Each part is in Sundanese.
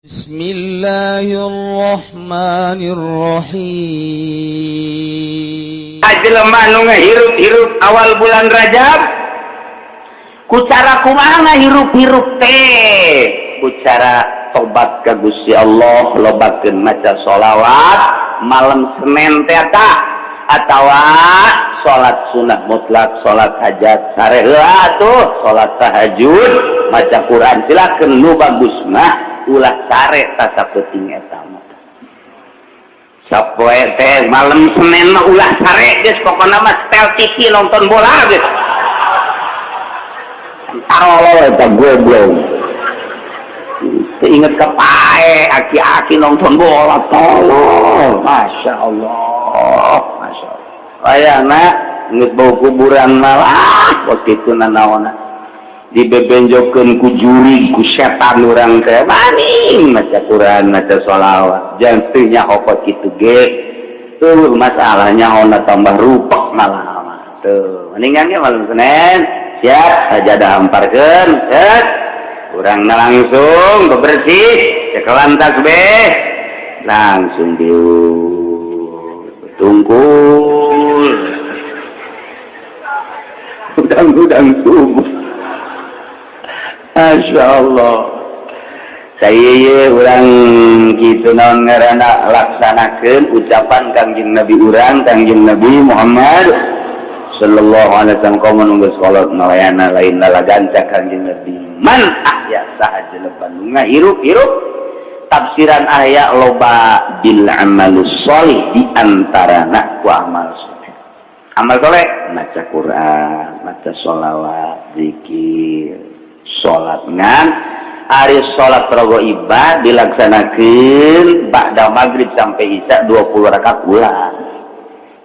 Bismillahirrahmanirrahim. Jelema nu ngahirup-hirup awal bulan Rajab ku cara kumaha ngahirup-hirup teh? Ku cara tobat ka Gusti Allah, lobakeun maca sholawat malam Senin teh eta, atawa salat sunah mutlak, salat hajat sare heula tuh, salat tahajud, maca Quran, silakeun. Nu bagus mah ulah sare tasapeuting eta mah. Sapoe teh malam Senin mah ulah sare geus, pokona mah setel TV, nonton bola geus. Tarolo eta goblok. Teu inget ka pae, aki-aki nonton bola, tolol. Masya Allah, Masya Allah. Ayana geus bau kuburan malah kos kitu nanaonna. Dibebenjokeun ku juri, ku setan urang teh maning maca Quran, maca sholawat. Jangan teu nyaho kos kitu ge. Tuh masalahnya ona tambah rupek malah. Tuh, mendingan ge malam Senin siap sajadah hamparkeun, set. Urang langsung bebersih, cekelan tasbih, langsung diuk tungkul. Udang-udang subuh. Masya Allah. Saya urang gitu naon ngaranna laksanakeun ucapan Kangjeng Nabi urang, Kangjeng Nabi Muhammad sallallahu alaihi wasallam, komo nunggu salat malayana lain lalaganca Kangjeng Nabi. Man ahya, saha jelema nu ngahirup-hirup, tafsiran ahya loba, bil amalus sholih, di antarana ku amal soleh. Amal soleh maca Quran, maca sholawat, zikir, salat. Ngan ari salat raghaibah dilaksanakeun ba'da maghrib sampai isya 20 rakaat ulah,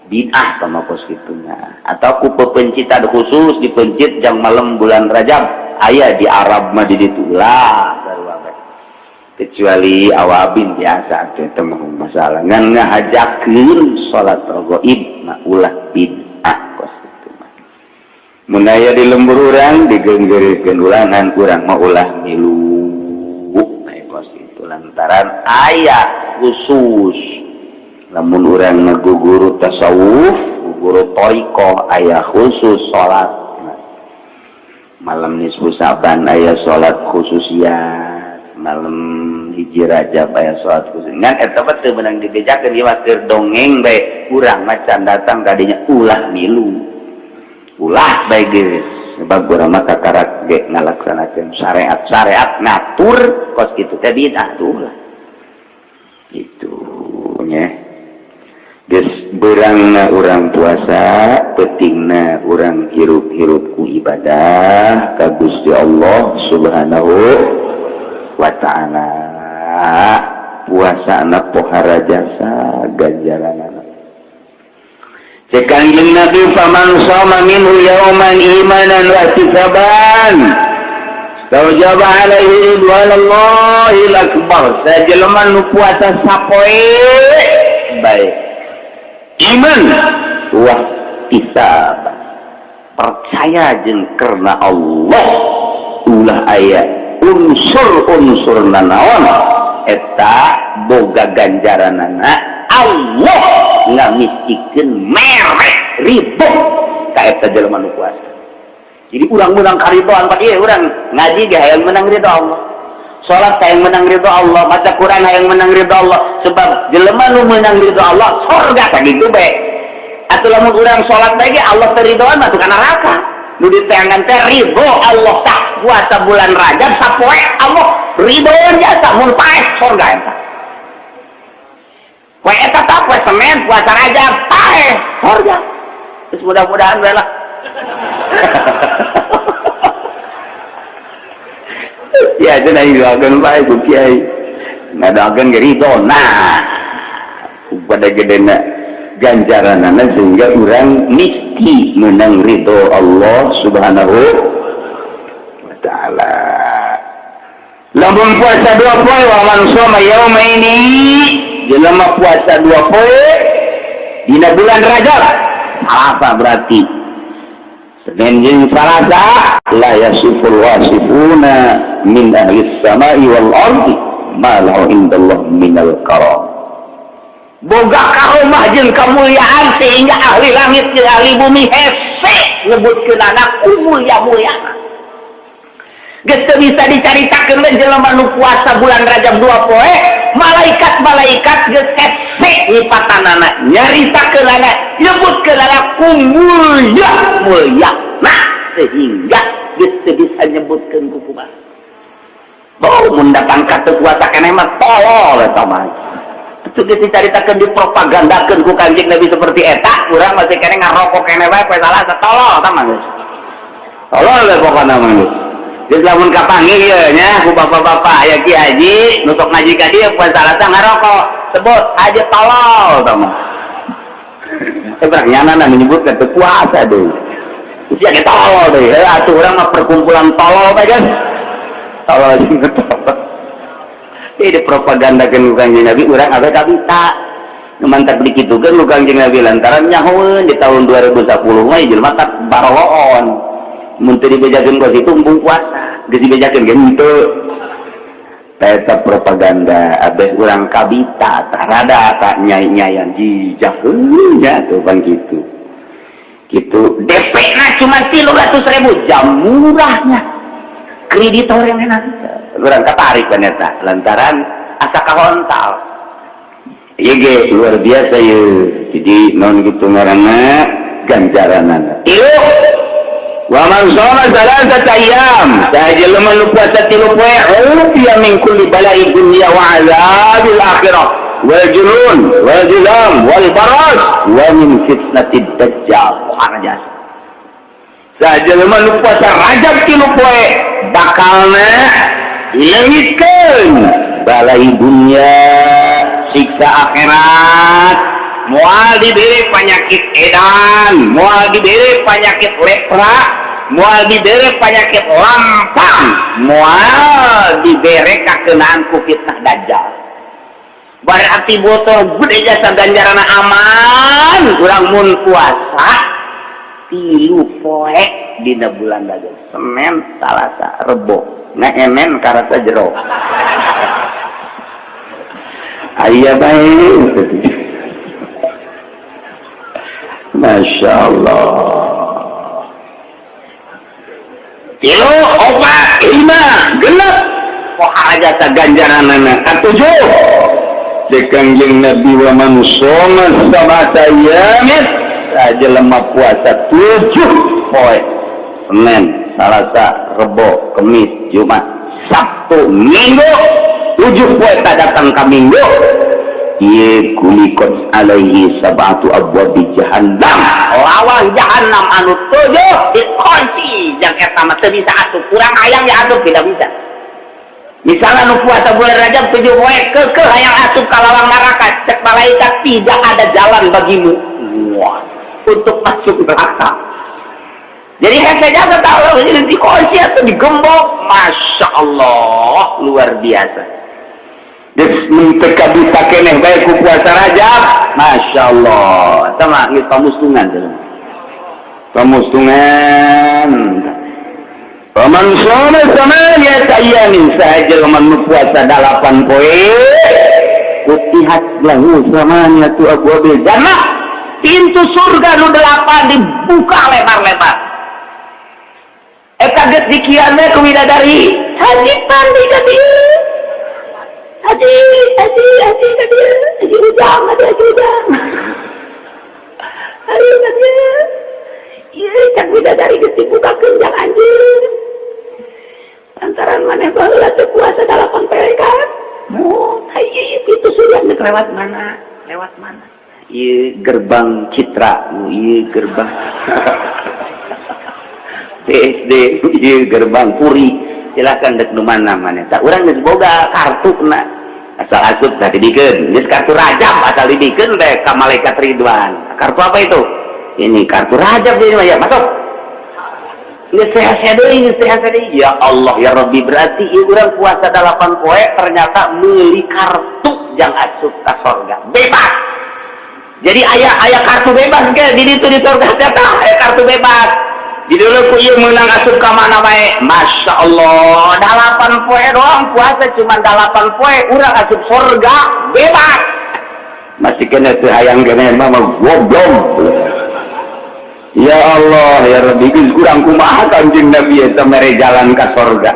bid'ah sama kos kitunya. Atau ku pepencitan khusus dipencit jang malam bulan Rajab, aya di Arab mah di ditu ulah, kecuali awabin biasa teh mah masalah. Ngan ngahajakeun salat raghaib mah ulah, bid'ah kos kitu mah. Mun aya di lembur urang digenggeurekeun ulangan, urang mah ulah milu kos itu, lantaran aya khusus lamun urang ngaguguru tasawuf, guru thoriqoh, aya khusus salat malam nisfu Saban, aya salat khususiat malam 1 Rajab, aya salat khusus. Ngan eta mah teu meunang dibejakeun, ieu mah keur dongeng bae. Urang mah can datang kadinya ulah milu, ulah bae geus, sebab urang mah kakarak ge ngalaksanakeun syariat. Syariat ngatur kos kitu teh bid'ah tuh lah itu nya. Geus beurangna urang puasa, pentingna urang hirup-hirup ku ibadah ka Gusti Allah Subhanahu wa Ta'ala. Puasa anak pohara jasa ganjaran. Cek Kangjeng Nabi, faman shoma minhu yauman imanan wa ihtisaban istaujaba alaihi ridwanallahil akbar. Sajelema nu puasa sapoe bae iman wah ihtisab, percaya jeung karena Allah, ulah aya unsur-unsur nanaon, eta boga ganjaranana Allah ngamistikeun mere ridho ka eta jelema nu puasa. Jadi urang menang karidoan pak ieu, urang ngaji ge hayang menang ridho Allah, salat hayang menang ridho Allah, maca Quran hayang menang ridho Allah, sebab jelema nu menang ridho Allah surga, sakitu bae. Atuh lamun urang salat bae ge Allah teu ridhoan mah ka neraka. Nu diteangan teh ridho Allah. Tah, puasa bulan Rajab sapoe Allah ridhoan jasa, mun paeh surga eta. Poe eta tah, poe Senin puasa Rajab paeh surga. Terus mudah-mudahan bae lah. Ya cenah doakeun bae ku kiai. Ngadoakeun ge ridho. Nah, pada gedena ganjaranana sehingga urang misti menang ridho Allah Subhanahu wa Ta'ala. Lamun puasa 2 poe, wa man shoma yaumaini, jelema puasa 2 poe dina bulan Rajab, Salasa berarti Senin jeung Salasa, la yasiful wasifuna min ahli samai wal ardi. Ma lahu indallah minal karam. Boga karomah jeung kemuliaan sehingga ahli langit jeung ahli bumi hese nyebutkeun ku mulia-muliana. Geus teu bisa dicaritakeun we jelema nu puasa bulan Rajab 2 poe, malaikat-malaikat geus hese nyipatanana, nyaritakeunana, nyebutkeunana ku mulia mulia. Nah, sehingga geus teu bisa nyebutkeun ku kumaha. Oh, mun datang ka teu puasa keneh mah tolol eta mah. Itu geus dicaritakeun, dipropagandakeun ku Kanjeng Nabi seperti eta, urang masih keneh ngarokok keneh bae poe Salasa, tolol eta mah geus. Tolol we pokona mah geus. Geus lamun kapanggih ieu nya ku bapak-bapak aya ki haji nu sok ngaji ka dieu poe Salasa ngarokok, sebut aja tolol eta mah. Eh, berang nyana menyebutkan teu puasa deui. Sia ge tolol deui. Heuh atuh urang mah perkumpulan tolol teh kan. Tolol jeung tolol. Ini propagandakeun ku Kanjeng Nabi, urang abe kabita. Nu mantak dikitukeun ku Kanjeng Nabi lantaran nyahoeun di tahun 2010 mah jelema tak baroloon. Mun teu dibejakeun ku situ embung puasa. Geus dibejakeun ge henteu. Eta propaganda abeh urang kabita tah rada tak nyai-nyayan jijak nya tuh bang gitu. Gitu DP na cuma 300 ribu, jam murahnya kreditor yang enak urang katarik kan eta lantaran asa kahontal. Ieu ge luar biasa ye. Jadi non gitu ngaranna ganjaranana. Tilu, wa man shoma salasata ayyam, saha jelema nu puasa 3 poe, ufiya min kulli bala'i dunya wa azabil akhirah wal junun wal juzam wal baras wa min fitnatid dajjal. Bukan jasa. Saha jelema nu puasa Rajab 3 poe, bakalna dileungitkeun balai dunia, siksa akhirat, moal diberi penyakit edan, moal diberi penyakit lepra, moal diberi penyakit lampang, moal diberi kakenaan ku fitnah dajjal. Berarti botol gede jasa ganjaran aman kurang mun puasa 3 poe dina bulan Rajab, Senin, Salasa, Rebo. Ngeenen karasa jero aya bae. Masya Allah. Tilu, opat, lima, genep. Kok aja ganjaran katujuh di Kangjeng Nabi, wa man shoma sab'ata ayyamin, jelema puasa 7 poe, Senin, Selasa, Rebo, Kemis, Jumat, Sabtu, Minggu, 7 poe tak datang ke Minggu. Ieu ghuliqat alaihi sab'atu abwabi jahannam, lawang jahannam anu tujuh dikunci. Jang eta mah teu bisa asup, kurang hayang ya asup tidak bisa. Misalnya nu puasa bulan Rajab 7 poe kekeh hayang asup ka lawang neraka, cek malaikat, "Tidak ada jalan bagimu, wah, untuk masuk neraka." Jadi hese jasa tahu dikunci atau digembok. Masya Allah, luar biasa. Geus mun teu kabita keneh bae ku puasa Rajab, Masya Allah. Sama geus pamustungan jelema. Pamustungan. Faman shoma samaniyata ayyamin, saha jelema nu puasa 8 poe, futihat lahu samaniyatu abwabil jannah, pintu surga nu delapan dibuka lebar-lebar. Eta geus dikian we ku bidadari, "Haji Pandi ka dieu, Haji, Haji, Haji ka dieu, Haji Ujang, Haji, Haji Ujang, ayo ka dieu." Ieu cak bidadari geus dibukakeun jang anjeun lantaran maneh baheula teu puasa 8 poe kan. Oh, ieu pintu surga geus lewat mana, lewat mana? Ieu gerbang Citra, ieu gerbang BSD, ieu gerbang Puri, silakan dek nu mana mana. Tak urang geus boga kartu na, asal asup tah dibikeun. Geus kartu Rajab asal dibikeun teh ka malaikat Ridwan. "Kartu apa itu?" "Ini kartu Rajab ini mah." "Ya, masuk." Geus sehat deui, geus sehat deui. Ya Allah ya Rabbi, berarti ieu urang puasa 8 poe ternyata meuli kartu jang asup ka sorga bebas. Jadi aya aya kartu bebas ke di ditu, di surga teh aya kartu bebas. Di dulu ku ieu meunang asup ka mana bae. Masya Allah, 8 poe doang puasa, cuma 8 poe urang asup surga bebas. Masih kena teu hayang kene mah goblok. Ya Allah, ya Rabbi, geus kurang kumaha Kanjeng Nabi eta mere jalan ka sorga.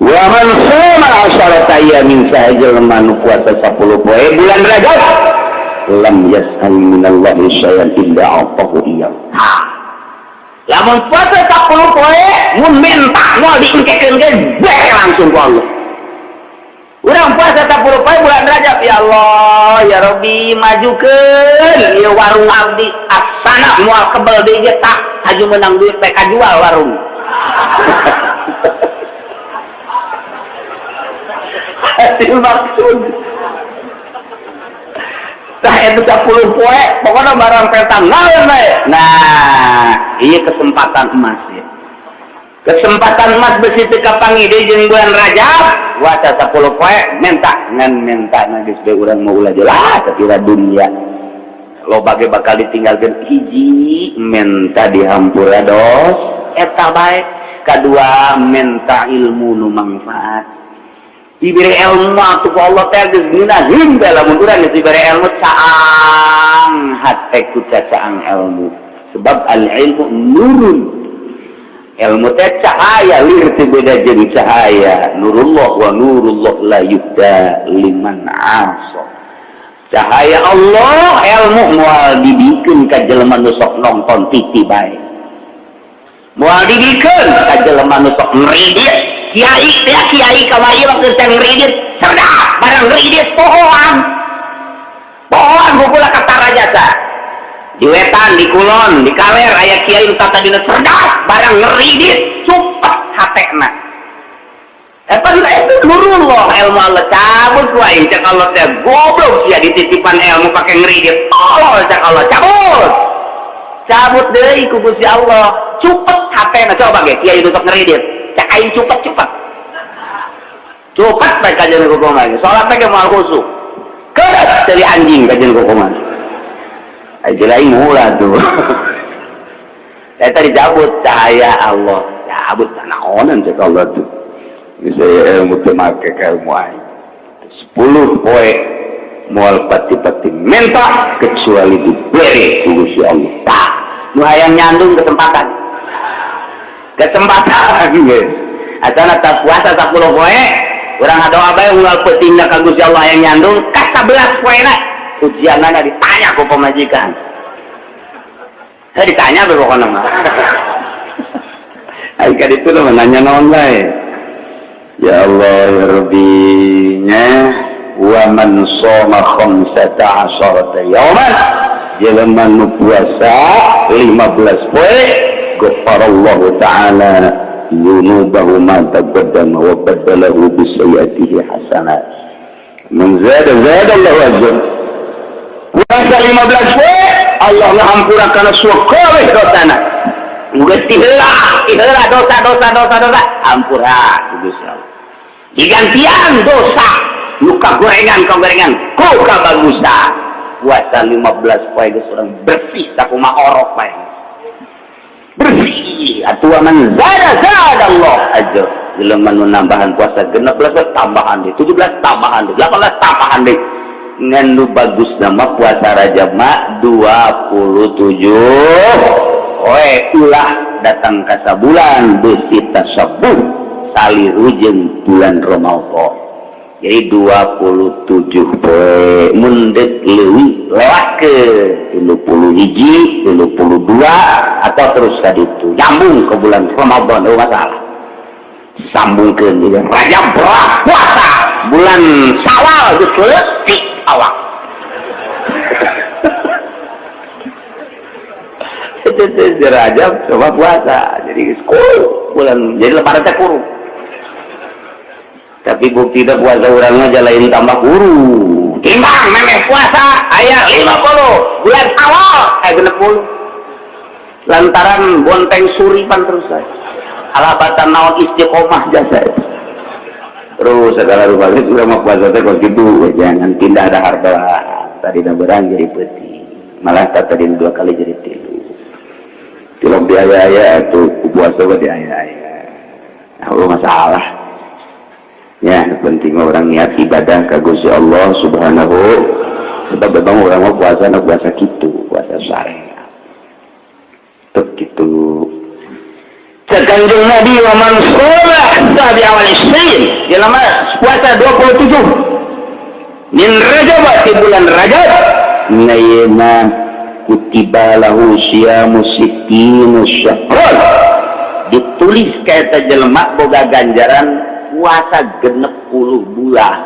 Wa man shoma 10 ayyamin, saha jelema nu puasa 10 poe bulan Rajab, lam yas'al minallahi syai'an illa a'tahu iyyahu. Ha. Lamun puasa 10 poe mun minta moal diengkekeun ge bere langsung ku Allah. Urang puasa 10 poe bulan Rajab, ya Allah, ya Rabbi, majukeun ieu warung abdi, asana moal kebel deui ge tak haju menang duit teh kajual warung. Hasil maksud. Tah itu 10 poe, pokoknya barang petang naon bae. Nah, iya kesempatan emas ya. Kesempatan emas besi teu kapanggih deui jeung bulan Rajab, puasa 10 poe minta ngan minta geus deui urang mau ulah jelas kira dunia. Loba ge bakal ditinggalkeun. Hiji, minta dihampura dos eta bae. Kadua, minta ilmu nu manfaat. Diberi ilmu atuh ku Allah teh geus ngeunaheun bae. Lamun urang geus diberi ilmu, caang hate ku cacaang ilmu, sebab al ilmu nurun, ilmu teh cahaya, lir teu beda jeung cahaya nurullah, wa nurullah la yuhda liman asa. Cahaya Allah, ilmu, moal dibikeun ka jelema nu sok nonton TV bae, moal dibikeun ka jelema nu sok ngridit. Kiai teh, kiai kamari mah keur ngridit cerdas, barang ngridit pohoan pohoan hukula kata jasa. Di wetan, di kulon, di kaler aya kiai nu tadina cerdas, barang ngeridit cupet hatena. Eta itu nurullah, ilmu Allah cabut wae. Cek Allah teh, goblok sia, dititipan ilmu pake ngeridit, tolol. Cek Allah cabut, cabut deui ku Gusti Allah, cupet hatena. Coba ge kiai nu sok ngeridit, cek aing cupet, cupet cupet bae kajian kukuman. Salat teh moal khusyuk, keres dari anjing kajian kukuman. Aja lain mula tuh. Eta dicabut cahaya Allah, cabut naonan cek Allah tuh. Bisa ilmu teu make ka ilmu aing. 10 poe moal pati-pati minta kecuali diberi ku Gusti Allah. Tah, nu hayang nyandung kesempatan. Kesempatan geus. Asana tak puasa 10 poe, urang ngadoa bae unggal peutingna ka Gusti Allah hayang nyandung ka 11 poena ujianana ditanya ku pamajikan. Saya ditanya be pokokna mah. Ai ka ditu mah nanya naon bae. Ya Allah ya Rabbi nya, wa man shoma 15 yauman, jelema nu puasa 15 poe, ghafarallahu ta'ala dzunubahu ma taqaddama wa baddalahu bi sayyi'atihi hasanat. Man zada zada Allahu ajr. Puasa 15 poe Allah ngahampura kana sakabeh dosana. Geus tiheula tiheula dosa dosa dosa dosa ampura ku Gusti Allah, digantian dosa nu kagorengan kagorengan ku kabagusan. Puasa 15 poe geus urang bersih sakumaha orok bae bersih atuh. Man zada zada Allah ajr. Jelema nu nambahan puasa 16 tambahan deui, 17 tambahan deui, 18 tambahan deui. Ngan nu bagus nama puasa Rajab mah 27 poe, ulah datang ka sabulan beusi tasabbuh saliru jeung bulan Ramadan. Jadi 27 poe, mun deuk leuwih lewat ke 31, 32, atau terus ka ditu nyambung ke bulan Ramadan, eueuh masalah. Sambungkeun di Rajab berat puasa, bulan Syawal geus leutik awak. Itu di Rajab coba puasa jadi geus kuru bulan, jadi lebaran teh kuru. Tapi bukti puasa urang mah lain tambah kuru, timbang memeh puasa aya 50, bulan Syawal aya 60, lantaran bonteng suripan terus saya alabatan naon istiqomah jasa terus segala rupa. Itu udah mau puasa teh kos gitu, jangan pindah dahar doang. Tadi berang jadi putih, malah tadi dua kali jadi tilu. Tilok di aya-aya atuh puasa mah di aya-aya. Nah, masalah. Ya, penting orang niat ibadah ka Gusti Allah Subhanahu. Sebab memang orang mau puasa na puasa kitu, puasa syariat. Tuh gitu. Cek Kanjeng Nabi wa man shoma sabi'a wal isrin, jelema puasa 27 min Rajab di bulan Rajab, ngayeuna kutiba lahu siyamu sittina syahran, ditulis ka eta jelema boga ganjaran puasa 60 bulan.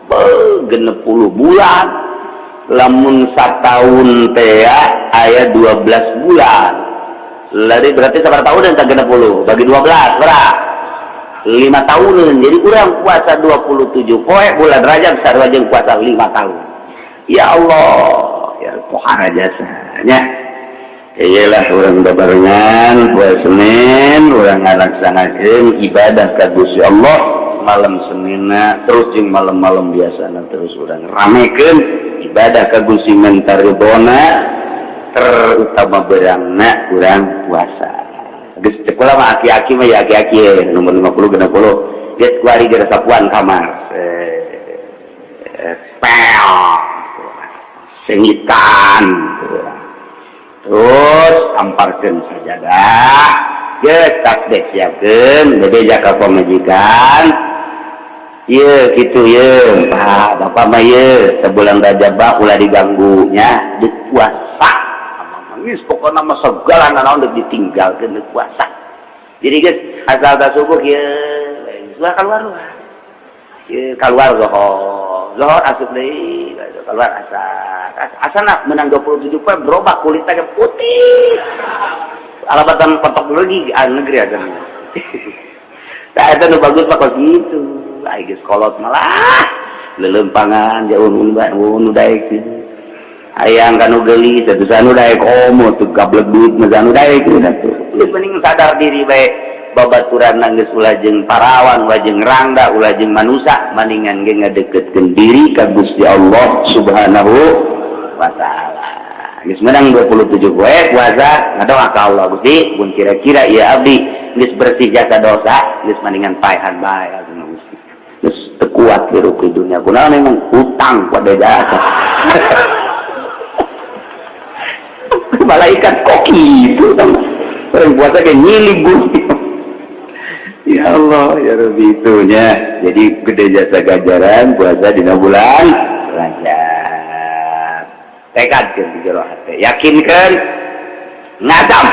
Be, 60 bulan, lamun sataun teh aya 12 bulan. Lari berarti sabaraha tahun dan 60 bagi 12 berapa? 5 tahun. Jadi kurang puasa 27 poe bulan Rajab sarua jeung puasa 5 tahun. Ya Allah, ya pohara jasanya. Iyalah urang babarengan poe Senin urang ngalaksanakeun ibadah ka Gusti Allah malam Seninna, terus jeung malam-malam biasana terus urang ramekeun ibadah ka Gusti minta ridona, terutama berangna urang puasa. Geus cek kula mah aki-aki mah ya aki-aki nomor 50 60 geus kuari geus sapuan kamar. Pel sengitan terus amparkeun sajadah, geus tasbih siapkeun, bebeja ka pamajikan. Ye gitu ye, Pak, Bapak mah ye sebulan Rajab ulah diganggu nya, di puasa. Geus pokona mah segala nanaon deuk ditinggalkeun deuk puasa. Jadi geus asal ta subuh ye, keluar keluar ye, keluar zohor, zohor asup deui, keluar asar. Asana menang 27 poe berubah kulitnya putih. Alabatan kotok lagi negeri aja. Nah, eta nu bagus mah kos gitu. Ai geus kolot malah lelempangan jauh nu daek hayang kanu geulis atuh sanu daek komo tuh gablek duit mah sanu daek atuh. Geus mending sadar diri bae, babaturan geus ulah jeung parawan, ulah jeung rangda, ulah jeung manusa, maningan ge ngadeukeutkeun diri ka Gusti Allah Subhanahu wa taala. Geus menang 27 poe puasa, ngadoa ka Allah, Gusti, mun kira-kira ieu abdi geus bersih jasa dosa, geus maningan paehan bae Gusti. Geus teu kuat hirup di dunia, kunaon memang hutang pada jasa. Malaikat kok gitu orang puasa kayak nyilik Gusti. Ya Allah, ya Rabbi itunya. Jadi gede jasa ganjaran puasa dina bulan Rajab. Tekadkeun di jero hate, yakinkeun, ngadam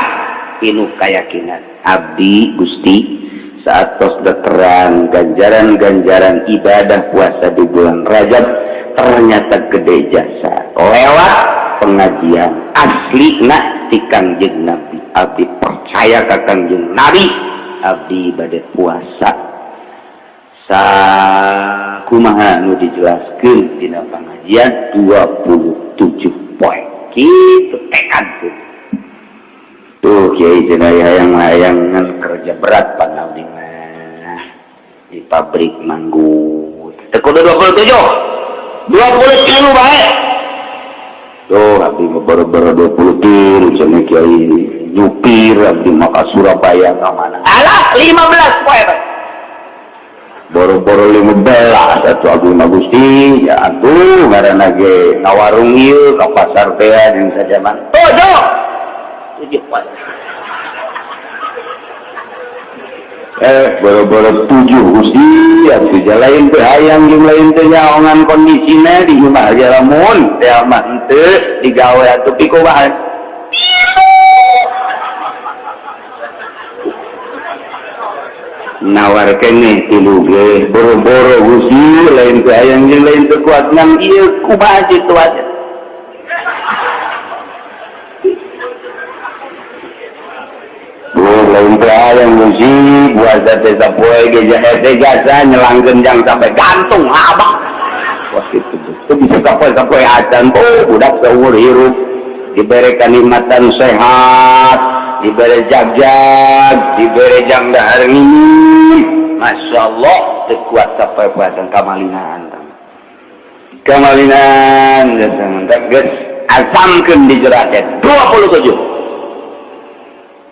pinuh keyakinan. Abdi Gusti saat tos terang ganjaran-ganjaran ibadah puasa di bulan Rajab ternyata gede jasa lewat pengajian asli nak ti Kangjeng Nabi. Abdi percaya ka Kangjeng Nabi, abdi bade puasa sakumaha nu dijelaskeun dina pengajian 27 poe kitu, tekad tuh. Tuh kiai cenah hayang hayangan kerja berat pan abdi mah di pabrik manggut teu kudu 27, 23 bae. Tuh abdi mah boro-boro 23 cenah kiai, nyupir abdi mah ka Surabaya ka mana. Alah, 15 poe bae. Boro-boro 15 atuh abdi mah Gusti, ya atuh ngaranna ge ngawarung ieu ka pasar teh jeung sajaman. 7 7 poe. Boro-boro 7 Gusti, atuh lain teh hayang jeung lain teh nyaongan kondisina di imah aja, lamun teh mah henteu digawe atuh pikumaha. Nawar keneh tilu ge boro-boro Gusti, lain teh hayang jeung lain teh kuat ngan ieu kumaha situasi. Lain teh hayang Gusti, puasa teh sapoe ge jahe teh jasa nyelangkeun jang sampai gantung abah. Wah kitu teu bisa kapoe-kapoe acan. Oh budak seumur hirup dibere kanikmatan sehat, dibere jagjag, dibere jang dahar nginum, Masya Allah teu kuat sampai puasa kamalinan. Kamalinan geus azamkeun di jero hate 27.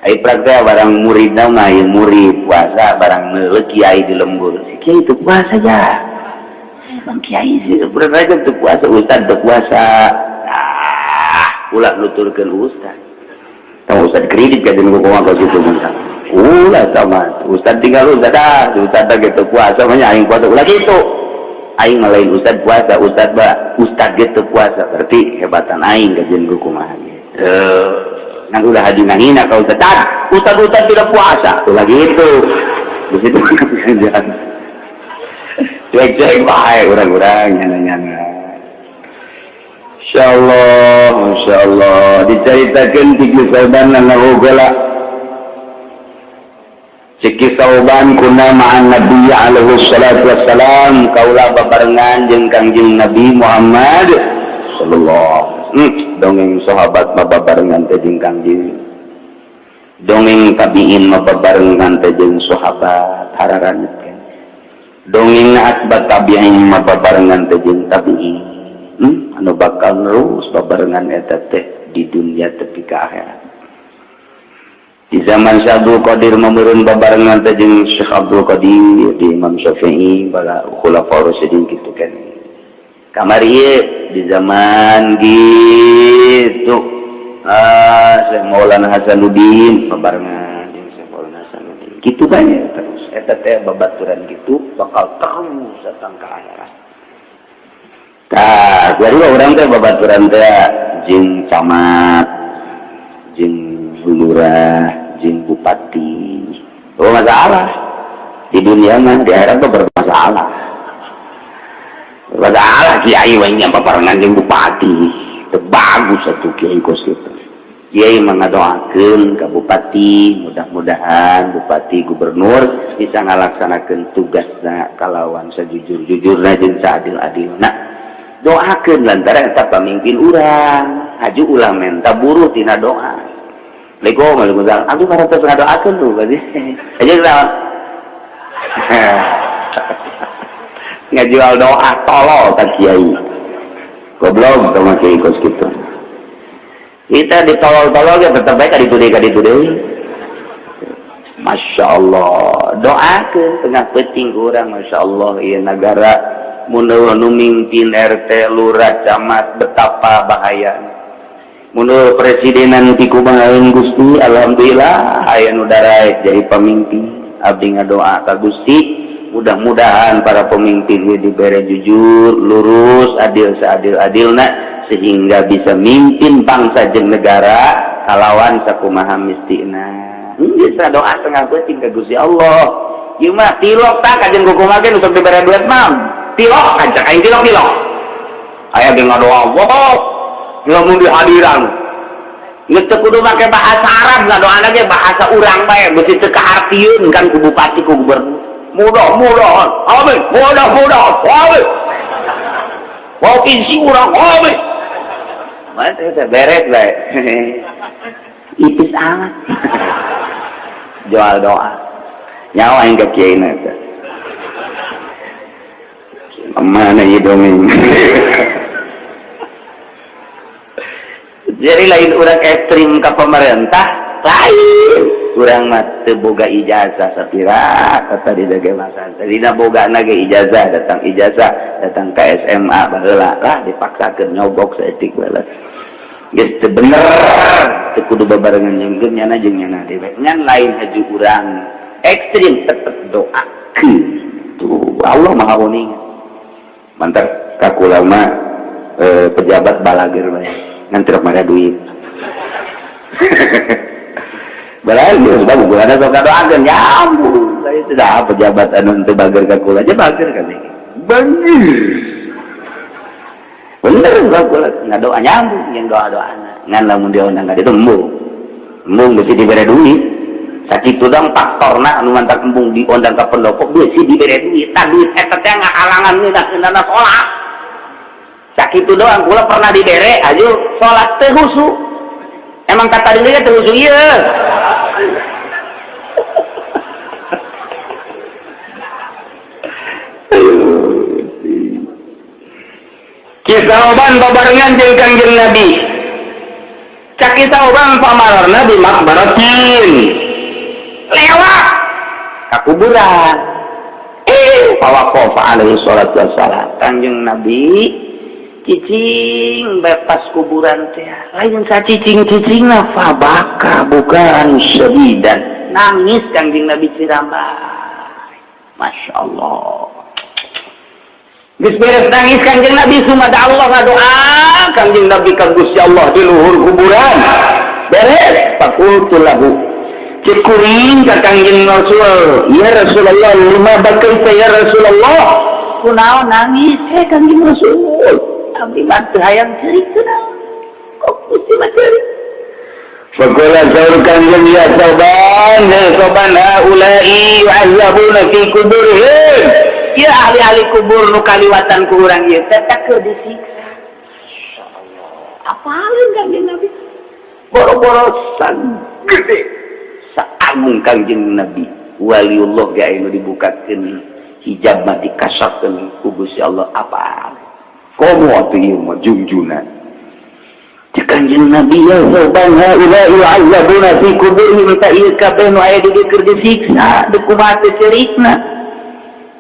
Ai praktek barang murid mah ieu murid puasa barang meuleuh kiai di lembur. Si kiai teu puasa ja. Bang kiai sih bulan Rajab teu puasa, ustad teu puasa. Ah, ulah nuturkeun ustad. Tong ustad kredit ka jeung kumaha ka situ mah. Ulah sama ustad tinggal ustad ah, ustad teh gitu puasa mah aing puasa ulah kitu. Aing mah lain ustad puasa, ustad ba ustad ge teu puasa berarti hebatan aing ka jeung kumaha ge. Nang ulah haji ngahina ka ustad. Ustad ustad tidak puasa ulah gitu. Di situ cuek-cuek bae urang-urang nyana-nyana. Insyaallah, insyaallah diceritakeun ti Sauban ngagogola. Ciki Sauban kuna ma'an Nabi alaihi salatu wassalam kaula babarengan jeung Kangjeng Nabi Muhammad sallallahu dongeng sahabat mah babarengan teh jeung Kangjeng, dongeng tabiin mah babarengan teh jeung sahabat hararanget kan, dongeng atba tabiin mah babarengan teh jeung tabiin, anu bakal terus babarengan eta teh di dunia tepi ka akhirat. Di zaman Syekh Abdul Qadir mameureun babarengan teh jeung Syekh Abdul Qadir, di Imam Syafi'i bala khulafaur rasyidin kitu kan. Kamari ieu di zaman gitu Syekh Maulana Hasanuddin babarengan jeung Syekh Maulana Hasanuddin kitu kan ya, terus eta teh babaturan gitu bakal terus datang ke akhirat. Tah, jadi urang teh babaturan teh jeung camat, jeung lurah, jeung bupati. Oh masalah. Di dunia mah di akhirat mah bermasalah. Masalah kiai we nya babarengan jeung bupati. Teu bagus atuh kiai kos kitu. Kiai mah ngadoakeun ka bupati, mudah-mudahan bupati gubernur bisa ngalaksanakeun tugasna kalawan sajujur-jujurna jeung saadil-adilna. Doakeun lantaran eta pamimpin urang, haju ulah menta buruh tina doa. Assalamualaikum, waalaikumsalam. Aku parantos ngadoakeun tuh berarti. Aja naon? Ngajual doa tolol ka kiai. Goblok sama kiai kos kitu. Kita ditolol-tolol ya tetep bae ka ditu deui ka ditu deui. Masya Allah, doakeun tengah peuting urang, Masya Allah, ieu nagara mun nu mimpin RT, lurah, camat betapa bahaya. Mun presidenan ti kumaha Gusti, alhamdulillah aya nu daraek jadi pemimpin. Abdi ngadoa ka Gusti, mudah-mudahan para pemimpin ieu dibere jujur, lurus, adil seadil-adilna sehingga bisa mimpin bangsa jeung negara kalawan sakumaha mistina. Bisa doa tengah peuting ka Gusti Allah. Ieu mah tilok tah kajen kumaha ge untuk dibere duit mah. Tilok kancak aing tilok-tilok. Aya ge ngadoa, wow, lamun dihadiran. Geus teu kudu make bahasa Arab ngadoana ge bahasa urang bae beusi teu kahartieun kan ku bupati ku gubernur. Mudah-mudahan, amin, mudah-mudahan, amin. Provinsi urang, amin. Mana teh beres bae. Ipis amat. Jual doa. Nyawa yang ke kiai teh. Mana ieu dongeng. Jadi lain urang ekstrim ke pemerintah, lain urang mah teu boga ijazah sapira kata di dage masa. Tadina boga ge ijazah, datang ijazah, datang ke SMA baheula lah dipaksakeun nyogok saeutik baheula. Geus teu bener, teu kudu babarengan jeung nyana jeung nyana deui. Ngan lain haju urang ekstrim tetep doakeun. Tuh Allah Maha Uning. Mantap kakula mah pejabat balager bae. Ngan teu mara duit. Balager sebab bulan sok doakeun nyambung. Saya tidak pejabat anu teu bager ka kula aja bager kan. Bener. Bener sebab kula ngadoa nyambung yang doa-doana. Ngan lamun dia undang ka ditu embung. Embung beusi dibere duit. Sakitu dong faktorna anu mantak embung diundang ka pendopo beusi dibere duit. Tah duit eta teh ngahalangan ngeunah-ngeunahna salat. Sakitu doang kula pernah dibere aju salat teu husu. Emang kata diri teu husu ieu. Kisah oban babarengan jeung Kangjeng Nabi. Cek kita urang, famararna bi maqbaratin, lewat ka kuburan. Fawaqafa alaihi salatu wassalam, Kanjeng Nabi cicing bebas kuburan teh. Lain sa cicing-cicing na, fabaka bukaan syadidan, nangis Kanjeng Nabi cirambay. Masya Allah. Geus beres nangis Kanjeng Nabi, sumada Allah, ngadoa Kanjeng Nabi ka Gusti Allah di luhur kuburan. Beres, faqultu lahu, cek kuring ka Kanjeng Rasul, "Ya Rasulullah, lima bakaita ya Rasulullah?" Kunaon nangis eh Kanjeng Rasul? Abdi mah teu hayang ceurik, kunaon kok Gusti mah ceurik? Faqala, saur Kanjeng, "Ya Tsauban, ya Tsauban, haula'i yu'azzabuna fi kuburihim." Ya ahli-ahli kubur nu kaliwatan ku urang ieu teh keur disiksa. Masyaallah. Apaleun Kanjeng Nabi? Boro-boro gede saanggung Kanjeng Nabi, waliullah ge anu dibukakeun hijab mah, dikasapkeun ku Gusti Allah, apa komo atuh ieu mah jungjunan. Cek Kanjeng Nabi, "Ya Tsauban, haula yu'azzabuna fi kuburihim." Ta ieu kabeh nu aya di dieu keur disiksa, deuk kumaha teh ceurikna?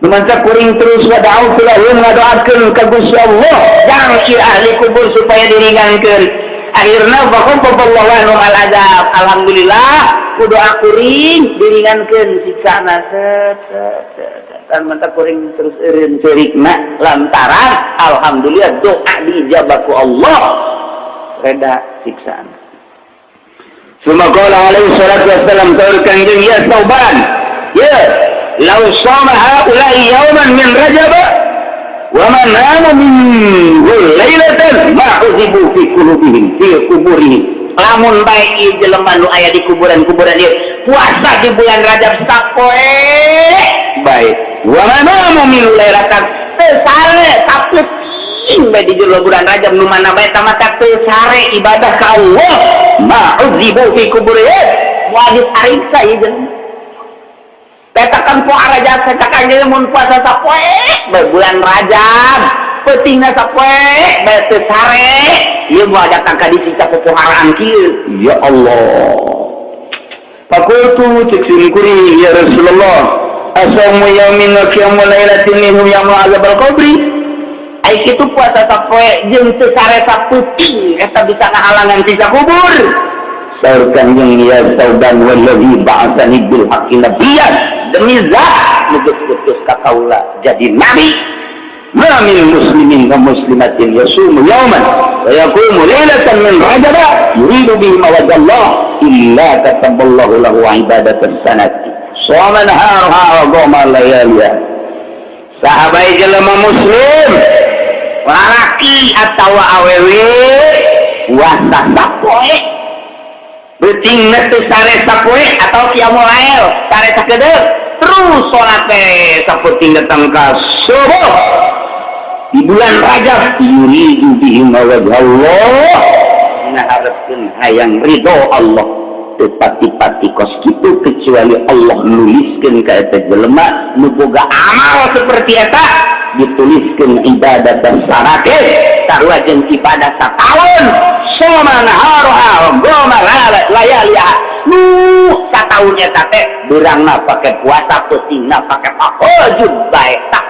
Numanca kuring terus wada'autu lahum, ngadoakeun ka Gusti Allah jang ieu ahli kubur supaya diringankeun. Akhirna fakhafafallahu anhum al azab. Alhamdulillah, ku doa kuring diringankeun siksana. Set set set dan mantap kuring terus eureun ceurikna lantaran alhamdulillah doa diijabah ku Allah, reda siksaan. Summa qala alaihi salatu wassalam, saur Kanjeng, "Ya Tsauban, ya law shama haula'i yawman min Rajab wa ma namu min lailatan ma uzibu fi qulubihim fi kuburihim." Lamun bae ieu jelema nu aya di kuburan-kuburan ieu puasa di bulan Rajab sapoe bae, wa ma namu min lailatan, teu sare sapeuting bae di jero bulan Rajab, nu mana bae tamata teu sare ibadah ka Allah, ma uzibu fi kuburihim, moal dipariksa ieu jelema. Katakan po Rajab, katakan dia mun puasa sapoe bae bulan Rajab, peutingna sapoe bae teu sare, ieu moal datang ka disiksa popoharaan kieu. Ya Allah. Faqultu, cek sim kuring, "Ya Rasulullah, asaumu yaumin wa qiyamu lailatin minhu yamna'u azabal qabri?" Ai kitu puasa sapoe jeung teu sare sapeuting eta bisa ngahalangan siksa kubur? Saur Kanjeng, "Ya Tsauban, wallazi ba'atsani bil haqqi nabiyyan," demi zat nu geus utus ka kaula jadi nabi, ma min muslimin wa muslimatin yasumu yawman wa yaqumu lailatan min Rajab yuridu bihi wajha Allah illa kataballahu lahu ibadatan sanati shoma naharuha wa qama layaliha. Saha bae jelema muslim, lalaki atawa awewe, puasa sapoe, beuting teu sare sapoe atau qiyamul lail sare sakedeung, terus salat teh sapeuting datang ka subuh di bulan Rajab, yuridu bihi wajha Allah, ngaharepkeun hayang ridho Allah, teu pati-pati kos kitu kecuali Allah nuliskeun ka eta jelema nu boga amal seperti eta, dituliskeun ibadah dan sarake sarua jeung ibadah sataun, shoma naharuha wa qama layaliha. Nu sataun eta teh beurangna pake puasa, peutingna pake tahajud bae. Tak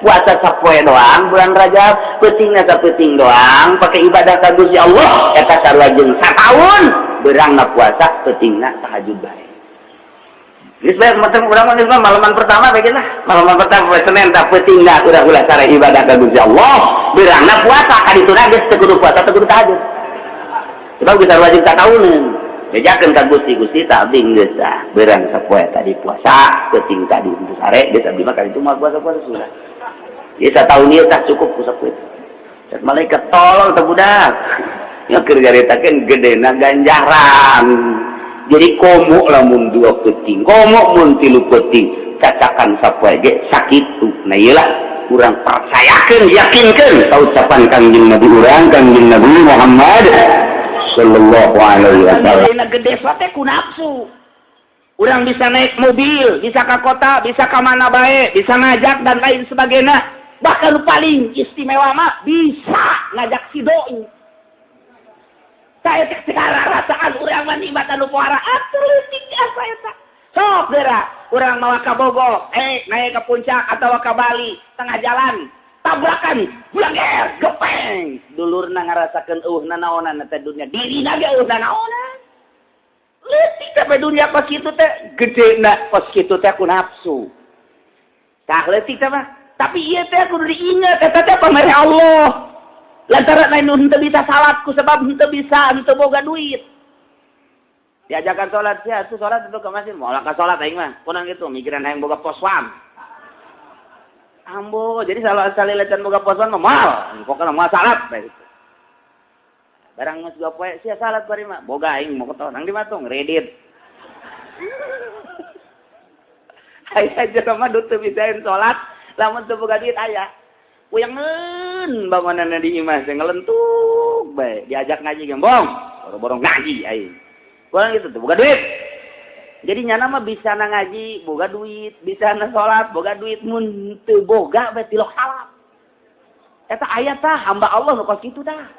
puasa sapoe doang bulan Rajab, peutingna sapeuting doang pakai ibadah ka Gusti Allah, eta sarua jeung sataun beurangna puasa, peutingna tahajud bae. Geus bae macam urang mah geus malaman pertama bae lah. Malaman pertama poe Senin tah, peutingna urang ulah sare ibadah ka Gusti Allah, beurangna puasa ka dituna geus teu kudu puasa, teu kudu tahajud. Sebab geus wajib satauneun. Bejakeun ka Gusti, "Gusti, tak abdi geus tah beurang sapoe tadi puasa, peuting tadi untuk sare, geus abdi mah kali itu mah puasa-puasa sudah. Ieu satahun ieu tah cukup ku sapoe." Cek malaikat, "Tolong teh budak." Ya keur nyaritakeun gedena ganjaran. Jadi komo lamun dua peuting, komo mun tilu peuting, cacakan sapoe ge sakitu. Nah, ieu lah urang percayakeun, yakinkeun ka ucapan Kangjeng Nabi urang, Kangjeng Nabi Muhammad sallallahu alaihi wasallam. Gede teh ku nafsu. Urang bisa naik mobil, bisa ke kota, bisa ke mana baik, bisa ngajak dan lain sebagainya. Bahkan paling istimewa mah bisa ngajak si doi. Saya teh rasaan urang mah nikmat anu pohara atuh leutik asa eta. Sok geura urang mawa ka Bogor, naik ke puncak atau ke Bali, tengah jalan tabrakan, bulager, gepeng. Dulurna ngarasakeun eueuh nanaonan teh dunia, dirina ge eueuh nanaonan. Leutik teh dunia kos kitu teh, gedena kos kitu teh ku nafsu. Tah leutik teh mah, tapi ieu teh kudu diinget eta teh pamere Allah. Lantaran lain nu henteu bisa salat ku sebab henteu bisa, henteu boga duit. Diajakan salat sia, atuh salat itu ke masjid, moal ka salat aing mah. Kunaon kitu mikiran hayang boga poswan. Ambo, jadi salah salila can boga poswan mah moal, pokona moal salat bae gitu. Barang geus dua poe sia salat bari mah, boga aing motor nang di matung kredit. Aya jelema nu teu bisaeun salat, lamun teu boga duit aya. Puyangeun bangunanna di imah teh ngelentuk bae, diajak ngaji ge bong, boro-boro ngaji aing. Kurang gitu tuh, boga duit. Jadi nyana mah bisa na ngaji, boga duit, bisa na salat, boga duit, mun teu boga bae tilok salat. Eta aya tah hamba Allah nu kos kitu tah.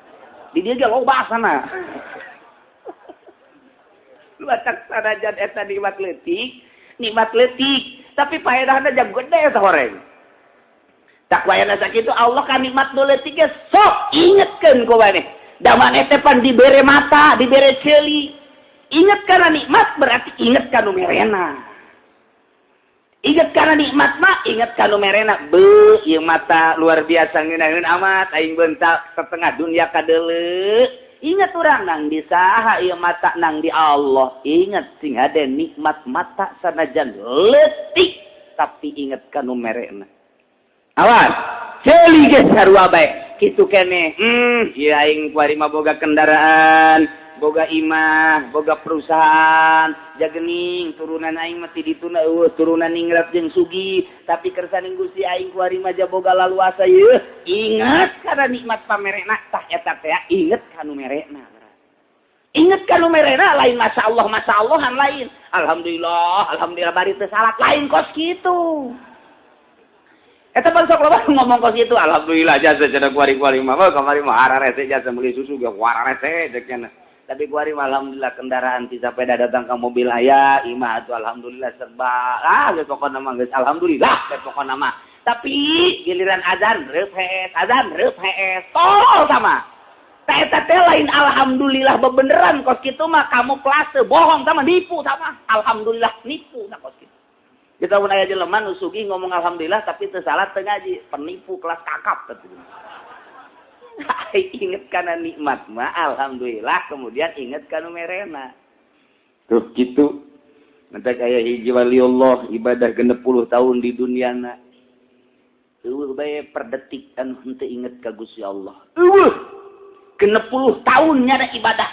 Di dieu ge loba sana. Lu acak sanajan eta nikmat leutik, tapi faedahna jang gede eta horeng. Tak wayana sakitu Allah kan nikmat nu leutik ge sok ingetkeun ku maneh. Da maneh teh pan dibere mata, dibere ceuli. Ingat karena nikmat berarti ingat kanu merena. Ingat karena nikmat mah ingat kanu merena. Be, ieu mata luar biasa ngeunaheun amat aing bentak setengah dunia kadeuleu. Ingat urang nang di saha ieu mata nang di Allah. Ingat sing hade nikmat mata sanajan leutik tapi ingat kanu merena. Awas, ceuli geus sarua bae. Kitu keneh. Ieu aing kuari mah boga kendaraan, boga imah, boga perusahaan, jagening turunan aing mah ti dituna eueuh turunan ningrat jeung sugih, tapi kersaning Gusti aing kuari mah boga laluasa yeuh. Ingat kana nikmat pamerena tah eta teh inget kanu merena. Inget kanu merena lain masyaallah masyaallahan lain. Alhamdulillah, alhamdulillah bari teu salat lain kos kitu. Eta pan sok loba ngomong kos kitu, alhamdulillah jasa cenah kuari-kuari mah, kamari mah ararese jasa meuli susu ge wararese cek cenah. Tapi kuari mah alhamdulillah kendaraan ti sepeda datang ke mobil aya, imah atuh alhamdulillah serba. Ah geus pokona mah geus alhamdulillah geus pokona mah. Tapi giliran azan reup hees, azan reup hees, tolol sama. Teh eta teh lain alhamdulillah bebeneran kos kitu mah kamuflase, bohong sama nipu sama. Alhamdulillah nipu nah kos kitu. Kita pun aya jelema nu sugih ngomong alhamdulillah tapi teu salat teu ngaji, penipu kelas kakap teh. Inget kana nikmat mah alhamdulillah kemudian inget kanu merena. Tuh gitu. Nanti kaya hiji waliullah ibadah 60 tahun di duniana. Eueuh bae per detik anu henteu inget ka Gusti Allah. Eueuh 60 tahun nyada ibadah.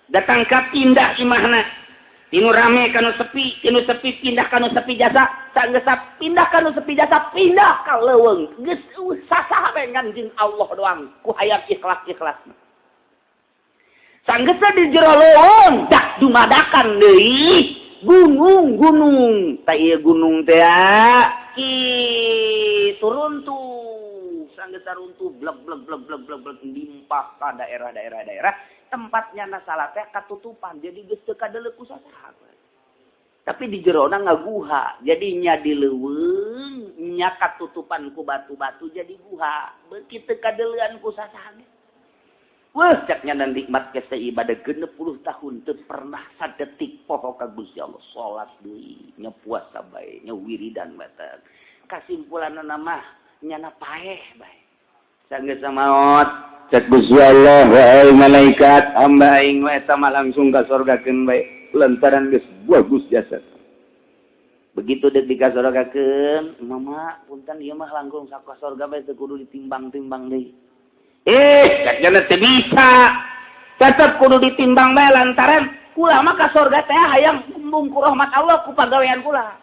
Datang ka pindah imahna. Tinu rame kanu sepi, tinu sepi pindah kanu sepi jasa, sanggeus pindah kanu sepi jasa, pindah ka leuweung. Geus eueuh sasaha bae ngan jeung Allah doang ku hayang ikhlas-ikhlasna. Sanggeus di jero leuweung dak dumadakan deui gunung-gunung. Tah ieu gunung teh kitu runtuh. Sanggeus runtuh blek blek blek blek blek blek limpah ka daerah-daerah daerah. Tempatnya nasalah teh katutupan jadi geus teu kadeuleu ku sasaha. Tapi di jerona ngaguha, jadi nya di leuweung nya katutupan ku batu-batu jadi guha. Beuki teu kadeuleuan ku sasaha. Wah, cek nya dan nikmat geus ibadah 60 tahun teu pernah sadetik poho ka Gusti Allah. Salat deui, nya puasa bae, nya wiridan bae. Kasimpulanna mah nyana paeh bae. Sanggeus maot cek Gusti Allah, wahai malaikat, hamba aing mah eta mah langsung ka surgakeun bae lantaran geus bagus jasa. Begitu deuk dikasorgakeun, mama punten ieu mah langkung ka surga bae teu kudu ditimbang-timbang deui. Cek nya teu bisa. Tetep kudu ditimbang bae lantaran kula mah ka surga teh hayang embung ku rahmat Allah ku pagawean kula.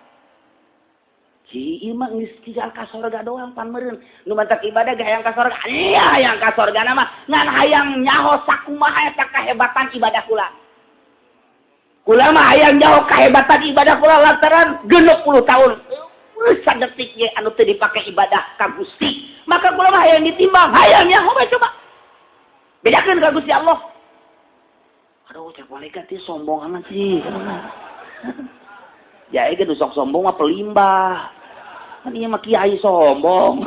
Ci ieu mah geus tinggal ka sorga doang pan meureun. Nu mantak ibadah ge hayang ka sorga. Iya hayang ka sorga mah ngan hayang nyaho sakumaha eta kahebatan ibadah kula. Kula mah hayang nyaho kahebatan ibadah kula lantaran 60 tahun. Sadetik ge anu teu dipake ibadah ka Gusti. Maka kula mah hayang ditimbang, hayang nyaho bae coba. Bedakeun ka Gusti Allah. Aduh, cek malaikat ieu sombong amat sih. Ya ieu nu sok sombong mah pelimbah. Kan ieu mah kiai sombong.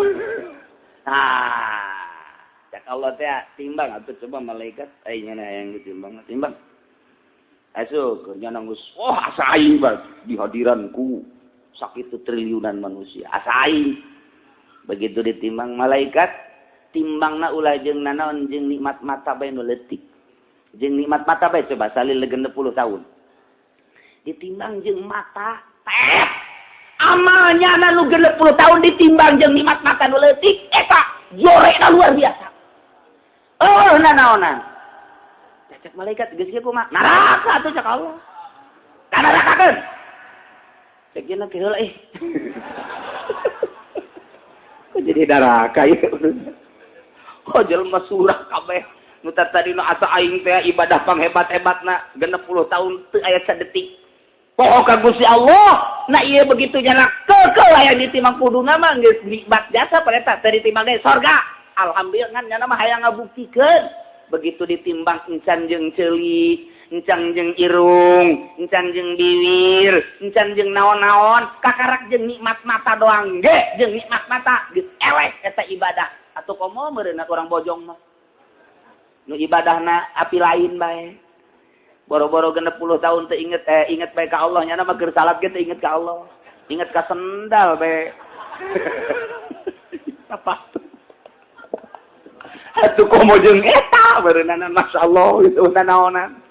Nah, cek Allah teh timbang atuh coba malaikat aing nya yang ditimbang, timbang. Asuh keur nya geus wah asa aing bae di hadiranku sakitu triliunan manusia asa aing. Begitu ditimbang malaikat, timbangna ulah jeung nanaon jeung nikmat mata bae nu leutik. Jeung nikmat mata bae coba salil 60 tahun. Ditimbang jeung mata teh. Amalnya nu 60 tahun ditimbang jeung nikmat mata nu leutik eta jorekna luar biasa. Oh nanaonan. Cek malaikat geus kieu kumaha? Neraka atuh cek Allah. Ka nerakakeun. Cek cenah ke heula ih. Kok jadi neraka ieu? Oh jelema surah kabeh. Nu tadi nu asa aing teh ibadah panghebat-hebatna 60 tahun teu aya sadetik. Poho ka Gusti Allah. Nah ieu begitu nyana keukeuh aya ditimbang kuduna mah geus nikmat jasa pada eta teu ditimbang deui sorga. Alhamdulillah ngan nyana mah hayang ngabuktikeun. Begitu ditimbang encan jeung ceuli, encan jeung irung, encan jeung biwir, encan jeung naon-naon, kakarak jeung nikmat mata doang ge, jeung nikmat mata geus eleh eta ibadah. Atuh komo meureunna urang bojong mah. Nu ibadahna api lain bae. Boro-boro 60 tahun teu inget inget bae ka Allah nyana mah keur salat ge teu inget ka Allah. Inget ka sendal bae. Apa? Atuh komo jeung eta beureunan masyaallah gitu nanaonan.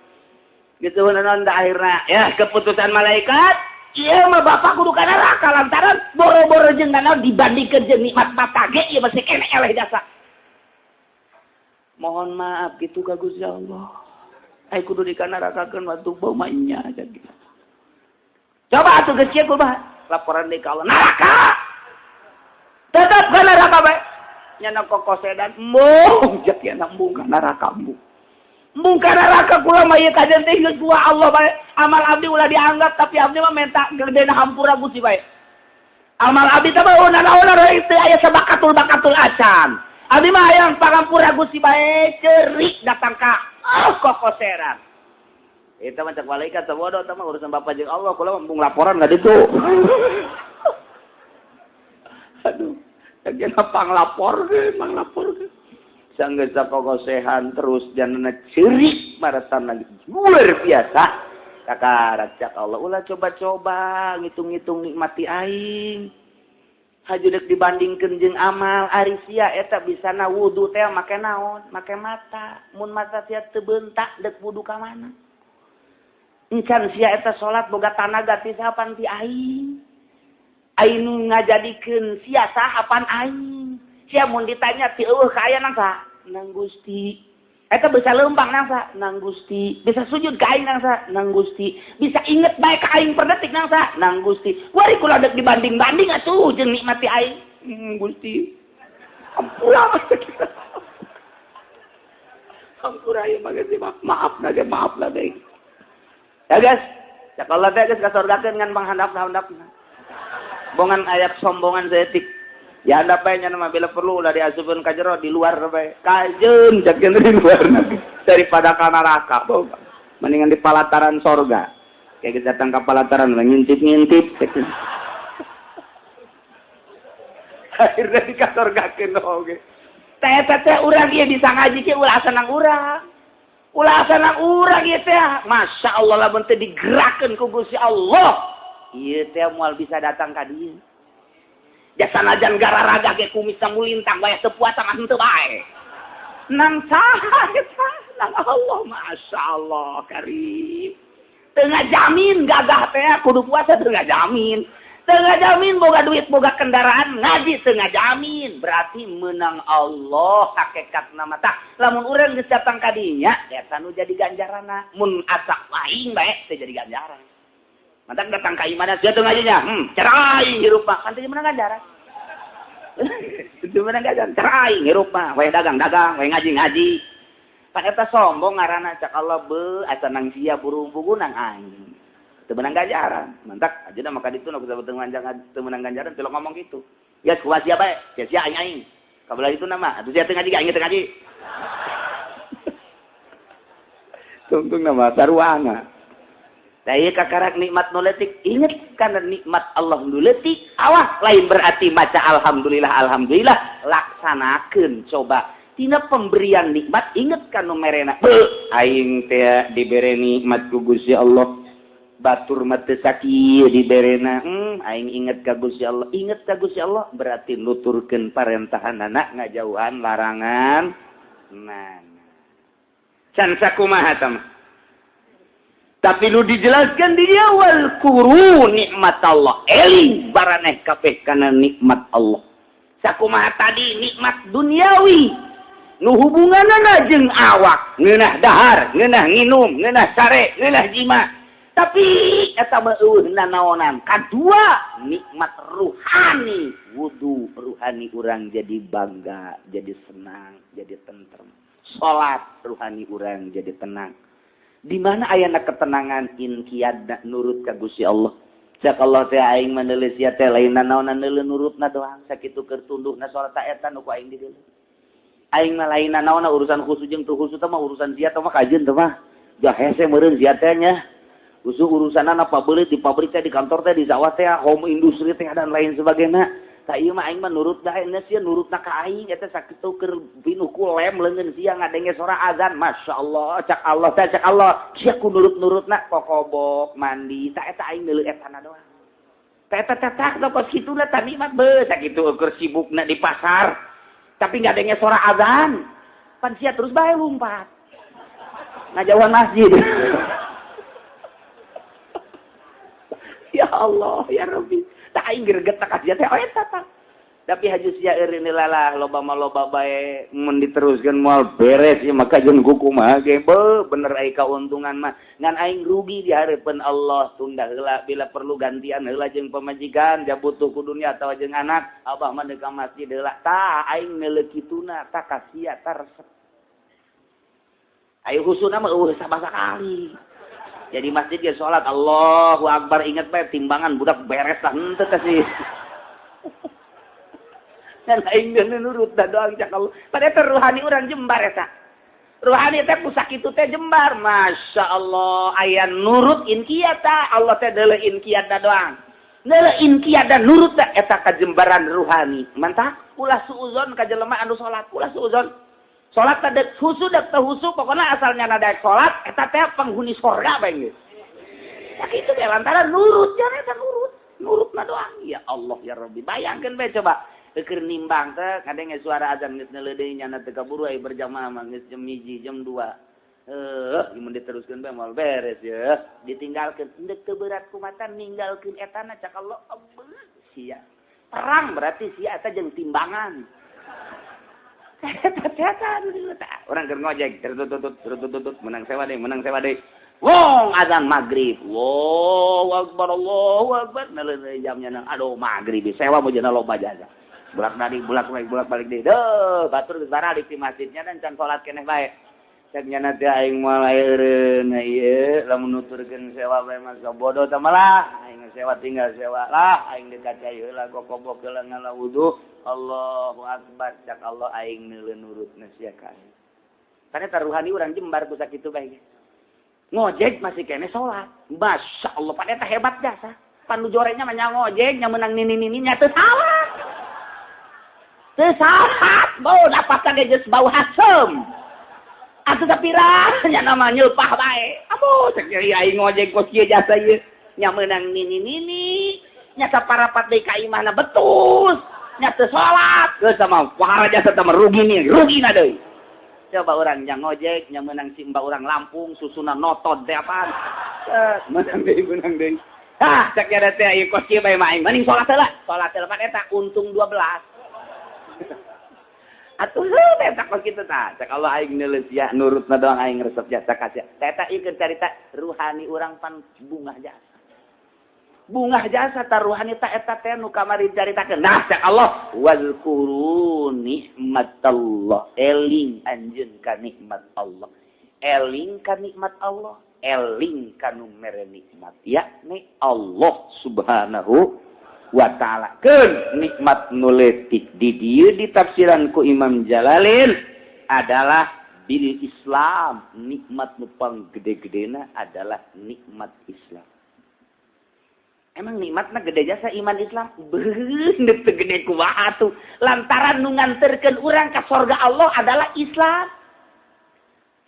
Gitu nanaon da akhirna ya keputusan malaikat ieu mah bapak kudu ka neraka lantaran boro-boro jeung nanaon dibandingkeun jeung nikmat mata ge ieu masih keneh eleh jasa. Mohon maaf gitu ka Gusti Allah. Ai kudu dikanarakakeun waktu bau mah nya jadi. Coba atuh geus kieu kumaha? Laporan deui ka Allah neraka. Tetep ka neraka bae. Nyana kokosedan embung jak ya embung ka neraka embung. Embung ka neraka kula mah ieu kajen teh geus dua Allah bae. Amal abdi ulah dianggap tapi abdi mah minta gedena hampura Gusti bae. Amal abdi teh mah naon-naon teu aya sabakatul-bakatul acan. Abdi mah hayang pangampura Gusti bae ceurik datang ka kokoseran. Eta mah cek malaikat sabodo eta mah urusan bapak jeung Allah kula mah embung laporan ka ditu. Aduh. Lagi pang lapor ke, pang lapor ke. Sanggeus sakokosehan terus janana ceurik maratan lagi luar biasa. Kakarak cak Allah ulah coba-coba ngitung-ngitung nikmati aing. Haju deuk dibandingkeun jeung amal ari sia eta bisana wudu teh make naon? Make mata. Mun mata sia teu beuntak deuk wudu ka mana? Encan sia eta salat boga tanaga ti sapan ti aing. Aing nu ngajadikeun sia saha pan aing. Sia mun ditanya ti eueuh ka aya nang saha? Nang Gusti. Eta bisa leumpang nang saha? Nang Gusti. Bisa sujud ka aing nang saha? Nang Gusti. Bisa inget bae ka aing per detik nang saha? Nang Gusti. Wari kula deuk dibanding-banding atuh jeung nikmati aing. Gusti. Ampura. Ampura ieu mah geus maaf na ge maaf na deui. Ya guys, cak Allah teh geus kasorgakeun ngan panghandap-handapna. Bongan ayat sombongan seetik. Ya anda bae nya mah bila perlu ulah diasupkeun ka jero di luar bae. Kajeun cak di luar daripada ka neraka. Mendingan di palataran sorga. Kayak kita datang ke palataran ngintip-ngintip. Akhirnya di kasorgakeun oge. Teh teh urang ieu bisa ngaji ke ulah senang urang. Ulah senang urang ieu teh. Masya Allah lamun teh digerakkeun ku Gusti Allah. Ieu teh moal bisa datang ka dieu. Jasa najan gararaga ge kumisna mulintang bae teu puasa mah henteu bae. Nang saha eta? Nang Allah, Masya Allah karim. Teu ngajamin gagah teh kudu puasa teu ngajamin. Teu ngajamin boga duit boga kendaraan ngaji teu ngajamin. Berarti menang Allah hakikatna mah tah. Lamun urang geus datang ka dinya eta nu jadi ganjaranna. Mun asa aing bae teu jadi ganjaran. Mantak datang ka imana sia teu ngajinya. Cerai hirup mah kan teu menang ganjaran. Teu menang ganjaran, cerai hirup mah, we dagang-dagang, we ngaji-ngaji. Pan eta sombong ngaranna cak Allah beuh asa nang sia burung bugu nang aing. Teu menang ganjaran. Mantak ajeuna maka ditu nu teu menang ganjaran teu ngomong kitu. Ya kumaha sia bae, sia sia aing aing. Kabelah itu nama, atuh sia teu ngaji aing teu ngaji. Tungtung nama sarwana. Daya kakarak nikmat nu leutik, inget karena nikmat Allah nu leutik. Awas, lain berarti maca alhamdulillah alhamdulillah, laksanakeun coba. Tina pemberian nikmat inget ka nu merena. Aing teh dibere nikmat ku Gusti Allah. Batur mah teu sakieu diberena. Aing inget ka Gusti Allah. Inget ka Gusti Allah berarti nuturkeun parentahanana, ngajauhan larangan. Nah. Can sakumaha tah mah. Tapi lu dijelaskan di dia wazkuru nikmat Allah. Eling baraneh kabeh kana nikmat Allah. Sakumaha tadi nikmat duniawi. Nu hubunganana jeung awak, ngeunah dahar, ngeunah nginum, ngeunah sare, ngeunah jima. Tapi eta mah eueuh nanaonan. Kadua nikmat ruhani, wudu ruhani urang jadi bangga, jadi senang, jadi tentrem. Salat ruhani urang jadi tenang. Di mana ayana ketenangan inqiyadna nurut ka Gusti Allah. Cak Allah teh aing mah neuleus sia teh lain nanaonan, neuleun nurutna doang, sakitu keur tunduhna salat eta nu ku aing dideuleu. Aing mah lain nanaonan, urusan khusus jeung teu khusus mah urusan sia teh mah, kajeun teh mah. Jah hese meureun sia teh nya. Khusus urusanana pabeulit di pabrik teh, di kantor teh, di sawah teh, home industri teh, dan lain sebagainya. Tak ieu mah aing mah nurut bae sia nurutna ka aing eta sakitu keur pinuh ku lem leungeun sia ngadenge sora azan, masyaallah, cak Allah teh, cak Allah sia ku nurut-nurutna kokobok mandi tak eta aing neuleuh etana doang. Teh eta teh tak kos kituna tah nikmat be sakitu keur sibukna di pasar tapi ngadenge sora azan pan sia terus bae lumpat ngajauhan masjid. Ya Allah ya Rabbi, tak aing greget tak sia teh eta tah. Tapi haju sia eureun lalah loba mah loba bae mun diteruskeun moal beres ieu maka jeung kumaha ge be bener ai kauntungan mah ngan aing rugi di hareupeun Allah. Tunda heula, bila perlu gantian heula jeung pamajikan ja butuh ku dunia atawa jeung anak, abah mah deuk ka masjid heula tah aing neuleuh kituna tah ka sia tah resep. Ayo husuna mah eueuh sabasa kali. Jadi masjid ya sholat Allahu Akbar ingat bae timbangan budak beres lah henteu teh sih. Dan aing deui nurut da doang cak Allah. Padahal teh ruhani urang jembar eta. Ruhani teh ku sakitu teh jembar. Masya Allah aya nurut inqiyad ta Allah teh deuleuh inqiyad da doang. Deuleuh inqiyad da nurut da eta kajembaran ruhani. Mantap ulah suuzon ka jelema anu salat, ulah suuzon. Salat teh dek husu dek teu husu pokona asalnya nadaek salat eta teh penghuni sorga bae geus. Sakitu teh lantaran nurut jan eta nurut, nurutna doang. Ya Allah ya Rabbi, bayangkeun bae coba keur nimbang teh ngadenge suara azan geus neuleuh deui nyana teu kaburu ai berjamaah mah geus jam 1 jam 2. Mun diteruskeun bae moal beres ya. Ditinggalkeun endek teu berat kumatan ninggalkeun etana cak Allah abeut sia. Perang berarti sia eta jeung timbangan. Orang keur ngojek tertutut tertutut menang sewa deui, menang sewa deui. Wong azan maghrib. Allahu akbar Allahu akbar naleun jamnya nang aduh maghrib sewa mujana loba jasa. Bolak balik bolak balik bolak balik deui. Deuh batur geus baralik di masjidnya dan can salat keneh bae. Cek nyana teh aing moal eureun ieu lamun nuturkeun sewa bae mah bodoh tah malah aing sewa tinggal sewa lah aing dekat cai heula gokobok heula ngala wudu. Allahu akbar cak Allah aing neuleun nurutna sia ka aing. Kana ruhani urang jembar ku sakitu bae. Ngojek masih kene salat. Masya Allah pada eta hebat jasa. Pan nu jorenya mah nya ngojek nya meunang nini-nininya teu salah. Teu salah, bau napasna ge geus bau haseum. Atuh sapira nya nama nyeupah bae. Aduh cek aing ngojek kos kieu jasa ieu. Nya meunang nini-nini, nya saparapat deui ka imahna betus. Nya teu salat, geus sama wahara jasa teh rugi nih, rugi na deui. Coba orang yang ngojek, nya meunang si mbak orang Lampung, susuna notot teh apaan. Menang deui, menang deui. Hah, cek nya teh ieu kos kieu bae mah aing mending salat heula. Salat heula pan eta untung 12. Atuh heuh eta kos kitu tah. Cek Allah aing neuleus sia nurutna doang aing resep jasa ka sia. Teh eta ieu keur carita ruhani urang pan bungah jasa. Bungah jasa taruhani ta eta teh nu kamari caritakeun. Nah cek Allah wazkuru nikmatallah, eling anjeun ka nikmat Allah. Eling ka nikmat Allah, eling ka nu mere nikmat yakni Allah Subhanahu wa taala. Keun nikmat nu leutik di dieu ditafsiran ku Imam Jalalain adalah bil Islam. Nikmat nu panggede-gedena adalah nikmat Islam. Emang nikmatna gede jasa iman Islam? Beuh, teu gede kumaha tuh. Lantaran nu nganterkeun urang ka sorga Allah adalah Islam.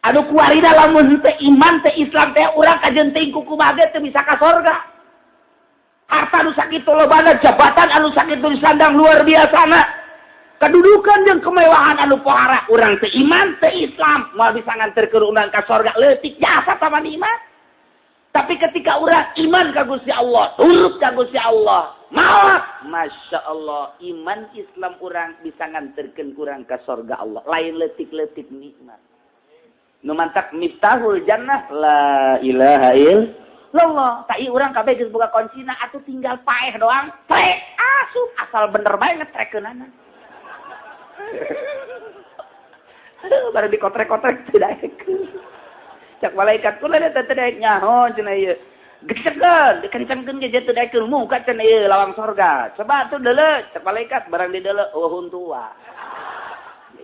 Aduh kuarina lamun teu iman teu Islam teh urang kajeun teuing kumaha ge teu bisa ka sorga. Harta nu sakitu lobana, jabatan anu sakitu disandang luar biasana. Kedudukan jeung kemewahan anu pohara, urang teu iman teu Islam moal bisa nganterkeun urang ka sorga, leutik jasa sama nikmat. Tapi ketika orang iman ka Gusti Allah, turut ka Gusti Allah, maaf, Masya Allah, iman Islam orang bisa nganterkeun urang ka sorga Allah. Lain leutik-leutik nikmat. Nu mantak miftahul jannah la ilaha illallah. Tak urang kabeh geus boga kuncina atuh tinggal paeh doang. Trek asup asal bener bae ngetrekeunana. Baru dikotrek-kotrek tidak. Cak malaikat kula teh teu daek nyaho cenah ieu. Gecekeun, dikencengkeun ge teu daekeun muka cenah ieu lawang sorga. Coba atuh deuleu, cak malaikat barang dideuleu eueuh huntua.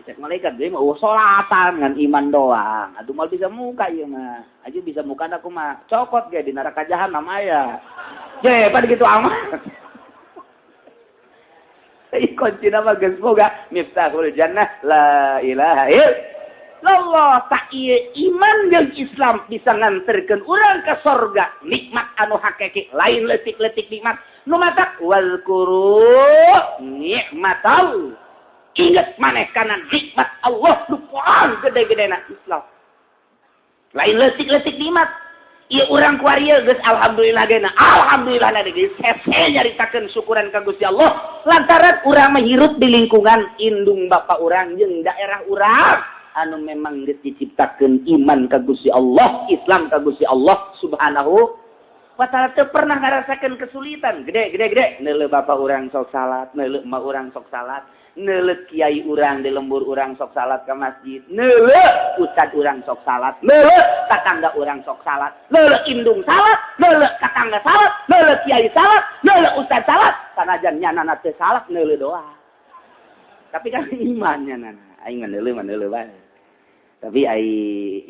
Cak malaikat deui mah eueuh salatan ngan iman doang. Aduh moal bisa muka ieu mah. Aja bisa mukana kumaha? Cokot ge di neraka jahanam aya. Je, pada kitu amat. Ieu kuncina mah geus boga miftahul jannah la ilaha illallah. Tak ieu iman jeung Islam bisa nganterkeun urang ka sorga, nikmat anu hakiki lain leutik-leutik nikmat. Nu matak wazkuru nikmatal, inget maneh kana nikmat Allah nu paling gede-gedena Islam, lain leutik-leutik nikmat. Ieu urang kuari geus alhamdulillah gena, alhamdulillah na geus hese nyaritakeun syukuran ka Gusti Allah lantaran urang mah hirup di lingkungan indung bapa urang jeung daerah urang anu memang geus diciptakeun iman ka Gusti Allah, Islam ka Gusti Allah Subhanahu wa ta'ala. Teu pernah ngarasakeun kesulitan gede gede gede. Neuleuh bapa urang sok salat, neuleuh emak urang sok salat, neuleuh kiai urang di lembur urang sok salat ke masjid, neuleuh ustad urang sok salat, neuleuh tatangga urang sok salat, neuleuh indung salat, neuleuh tatangga salat, neuleuh kiai salat, neuleuh ustad salat, sanajan nyanana teu salat neuleuh doang. Tapi kan imannya nana aing mah neuleuh mah neuleuh bae. Tapi ai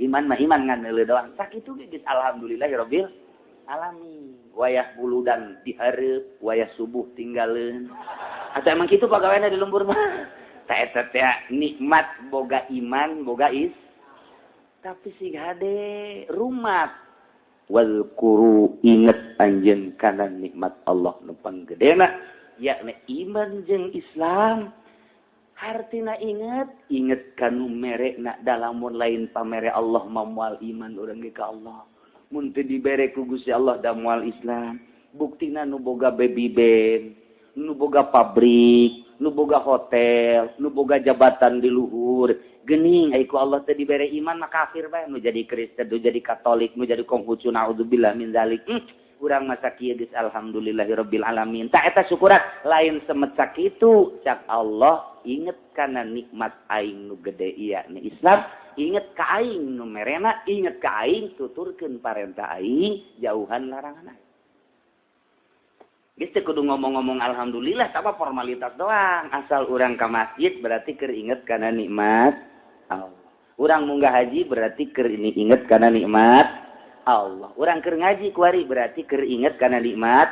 iman mah iman ngan neuleuh doang. Sakitu ge geus alhamdulillahirabbil alamin. Wayah buludan dihareup, wayah subuh tinggaleun. Atau emang kitu pagaweana di lembur mah. Ta eta teh nikmat boga iman, boga is. Tapi sing hade rumat. Wazkuru inget anjeun kana nikmat Allah nu panggedena, yakni iman jeung Islam. Hartina inget, inget kanu merekna, dalamun lain pamere Allah mah moal iman urang ge ka Allah. Mun teu dibere ku Gusti Allah da moal Islam. Buktina nu boga baby band, nu boga pabrik, nu boga hotel, nu boga jabatan di luhur. Geuning ai ku Allah teu dibere iman mah kafir bae, nu jadi Kristen, nu jadi Katolik, nu jadi Konghucu, naudzubillah min zalik. Urang masa kieu geus alhamdulillahirabbil alamin. Tak eta syukuran lain semet sakitu. Cak Allah inget kana nikmat aing nu gede ieu ni Islam, inget ka aing nu merena, inget ka aing tuturkeun parentah aing, jauhan larangan aing. Geus teu kudu ngomong-ngomong alhamdulillah, sama formalitas doang. Asal urang ka masjid berarti keur inget kana nikmat Allah. Urang munggah haji berarti keur ini inget kana nikmat Allah. Urang keur ngaji kuari berarti keur inget kana nikmat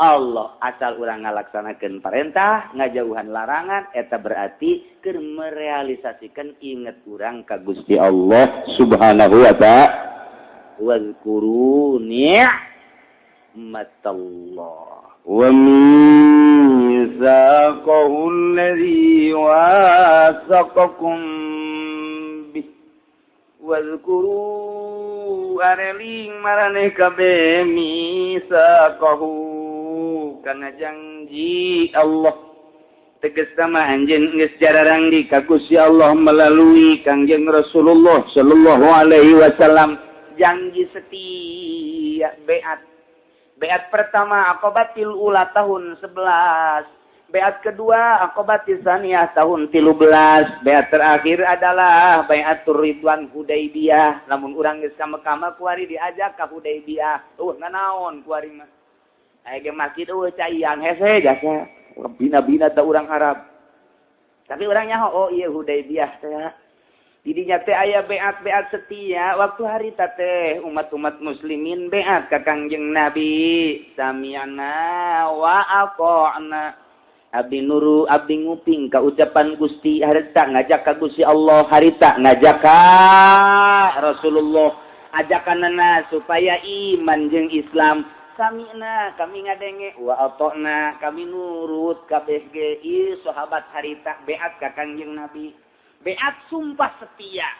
Allah. Asal urang ngalaksanakeun parentah, ngajauhan larangan, eta berarti keur merealisasikan inget urang ka Gusti Allah Subhanahu wa ta'ala. Wazkuru ni'matallah wa mitsaqahu alladzi wasaqakum bih. Wazkuru areling maraneh kabeh mitsaqahu kana janji Allah, tegas sama anjeun geus jararang di ka Gusti Allah melalui Kangjeng Rasulullah sallallahu alaihi wasallam janji setia beat. Beat pertama Aqabatil Ula tahun 11, beat kedua Aqabatil Saniyah tahun 13, beat terakhir adalah Baiatur Ridwan Hudaybiyah. Lamun urang geus ka Mekah kuari diajak ka Hudaybiyah, nanaon kuari mah aya ge masjid eueuh caian hese jasa bina-bina ta urang Arab. Tapi urang nyaho, oh iya Hudaybiyah teh. Didinya teh aya beat-beat setia waktu harita teh umat-umat muslimin beat ka Kangjeng Nabi sami'na wa ata'na. Abdi nuru abdi nguping ka ucapan Gusti harita ngajak ka Gusti Allah harita ngajak ka Rasulullah ajakanana supaya iman jeung Islam. Sami'na kami ngadenge wa ata'na kami nurut kabeh ge ieu sahabat harita beat ka Kangjeng Nabi. Beat sumpah setia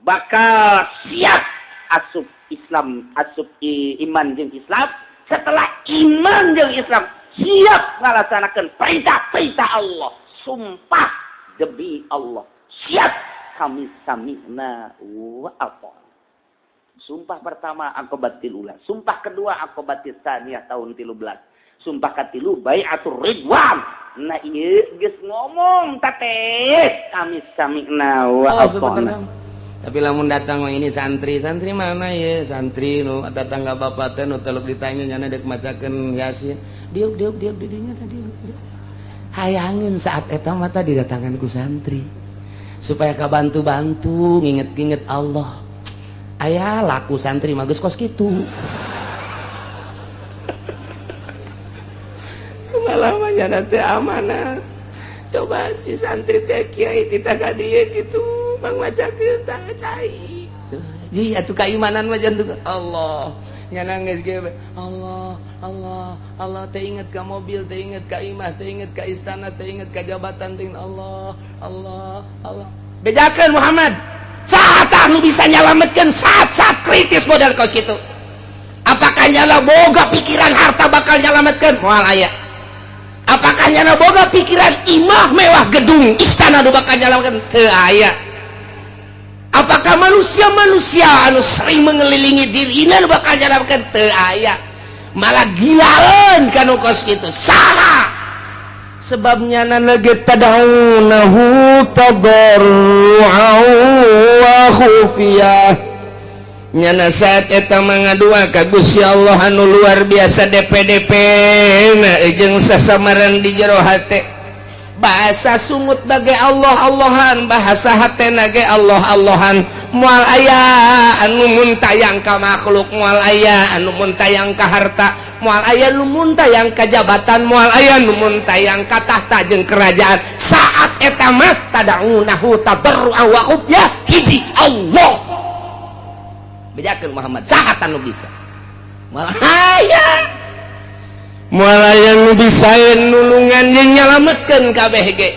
bakal siap asup Islam asup iman jeung Islam. Setelah iman jeung Islam siap ngalaksanakeun perintah-perintah Allah, sumpah demi Allah siap kami sami'na wa ata'na. Sumpah pertama aqabatil ula, sumpah kedua aqabatil tsaniyah tahun 13, sumpah katilu bai'atur ridwan. Nah ieu geus ngomong teh kami sami'na wa ata'na. Tapi lamun datang mah ini santri, santri mana ya? Santri nu tetangga bapak teh nu teluk ditanya nyana dek macakeun Yasin. Diuk diuk diuk di dinya tadi. Hayangeun saat eta mah tadi didatangan ku santri. Supaya kabantu-bantu nginget-nginget Allah. Aya laku santri mah geus kos kitu. Malamanya nanti amanat. Coba si santri teh kiai titah ka dieu kitu bang macakeun tah cai. Ji atuh kaimanan mah jantung Allah. Nya nangis ge Allah Allah Allah teh inget ka mobil, teh inget ka imah, teh inget ka istana, teh inget ka jabatan, teh Allah Allah Allah. Bejakeun Muhammad. Saat anu bisa nyalametkeun saat-saat kritis model kos kitu. Apakah nyala boga pikiran harta bakal nyalametkeun? Moal aya. Apakah nyana boga pikiran imah mewah gedung istana nu bakal nyalametkeun? Teu aya. Apakah manusia-manusia anu sering mengelilingi dirina nu bakal nyalametkeun? Teu aya. Malah gilaeun kanu kos kitu. Saha? Sebabnya nyana ge tadaunahu tadarru'an wa khufiyah. Nyana saat eta mangadua ka Gusti Allah anu luar biasa DPDP na jeung sasamaran di jero hate. Bahasa sungut bage Allah Allahan, bahasa hatena ge Allah Allahan. Moal aya anu muntayang ka makhluk, moal aya anu muntayang ka harta, moal aya nu muntayang ka jabatan, moal aya nu muntayang ka tahta jeung kerajaan. Saat eta mah tadaunahu tadarruan wa khufyah, hiji Allah. Bejakeun Muhammad saha nu bisa? Moal aya. Moal aya nu bisa nulungan jeung nyalametkeun kabeh ge.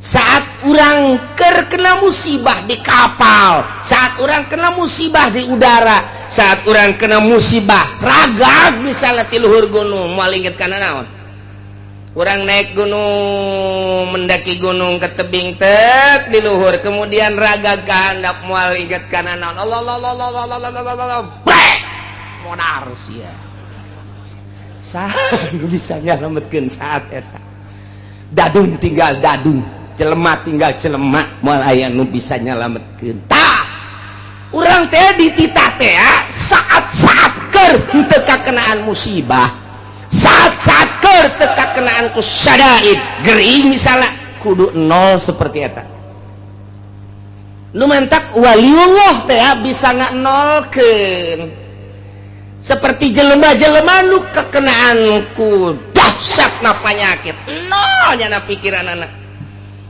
Saat urang keur kena musibah di kapal, saat urang kena musibah di udara, saat urang kena musibah ragag misalnya ti luhur gunung, moal inget kana naon? Urang naik gunung, mendaki gunung ke tebing tek di luhur, kemudian ragag ka handap, moal inget kana naon? Allah Allah Allah Allah Allah Allah Allah, brek modar sia. Saha nu bisa nyalametkeun saat eta? Dadung tinggal dadung, jelema tinggal jelema, moal aya nu bisa nyalametkeun. Tah, urang teh dititah teh saat-saat keur henteu kakenaan musibah, saat-saat keur teu kakenaan ku syadaid gering misalnya, kudu nol seperti eta. Nu mantak waliullah teh bisa nganolkeun seperti jelema-jelema nu kekenaan ku dahsyatna panyakit, nol nyana pikiran anak.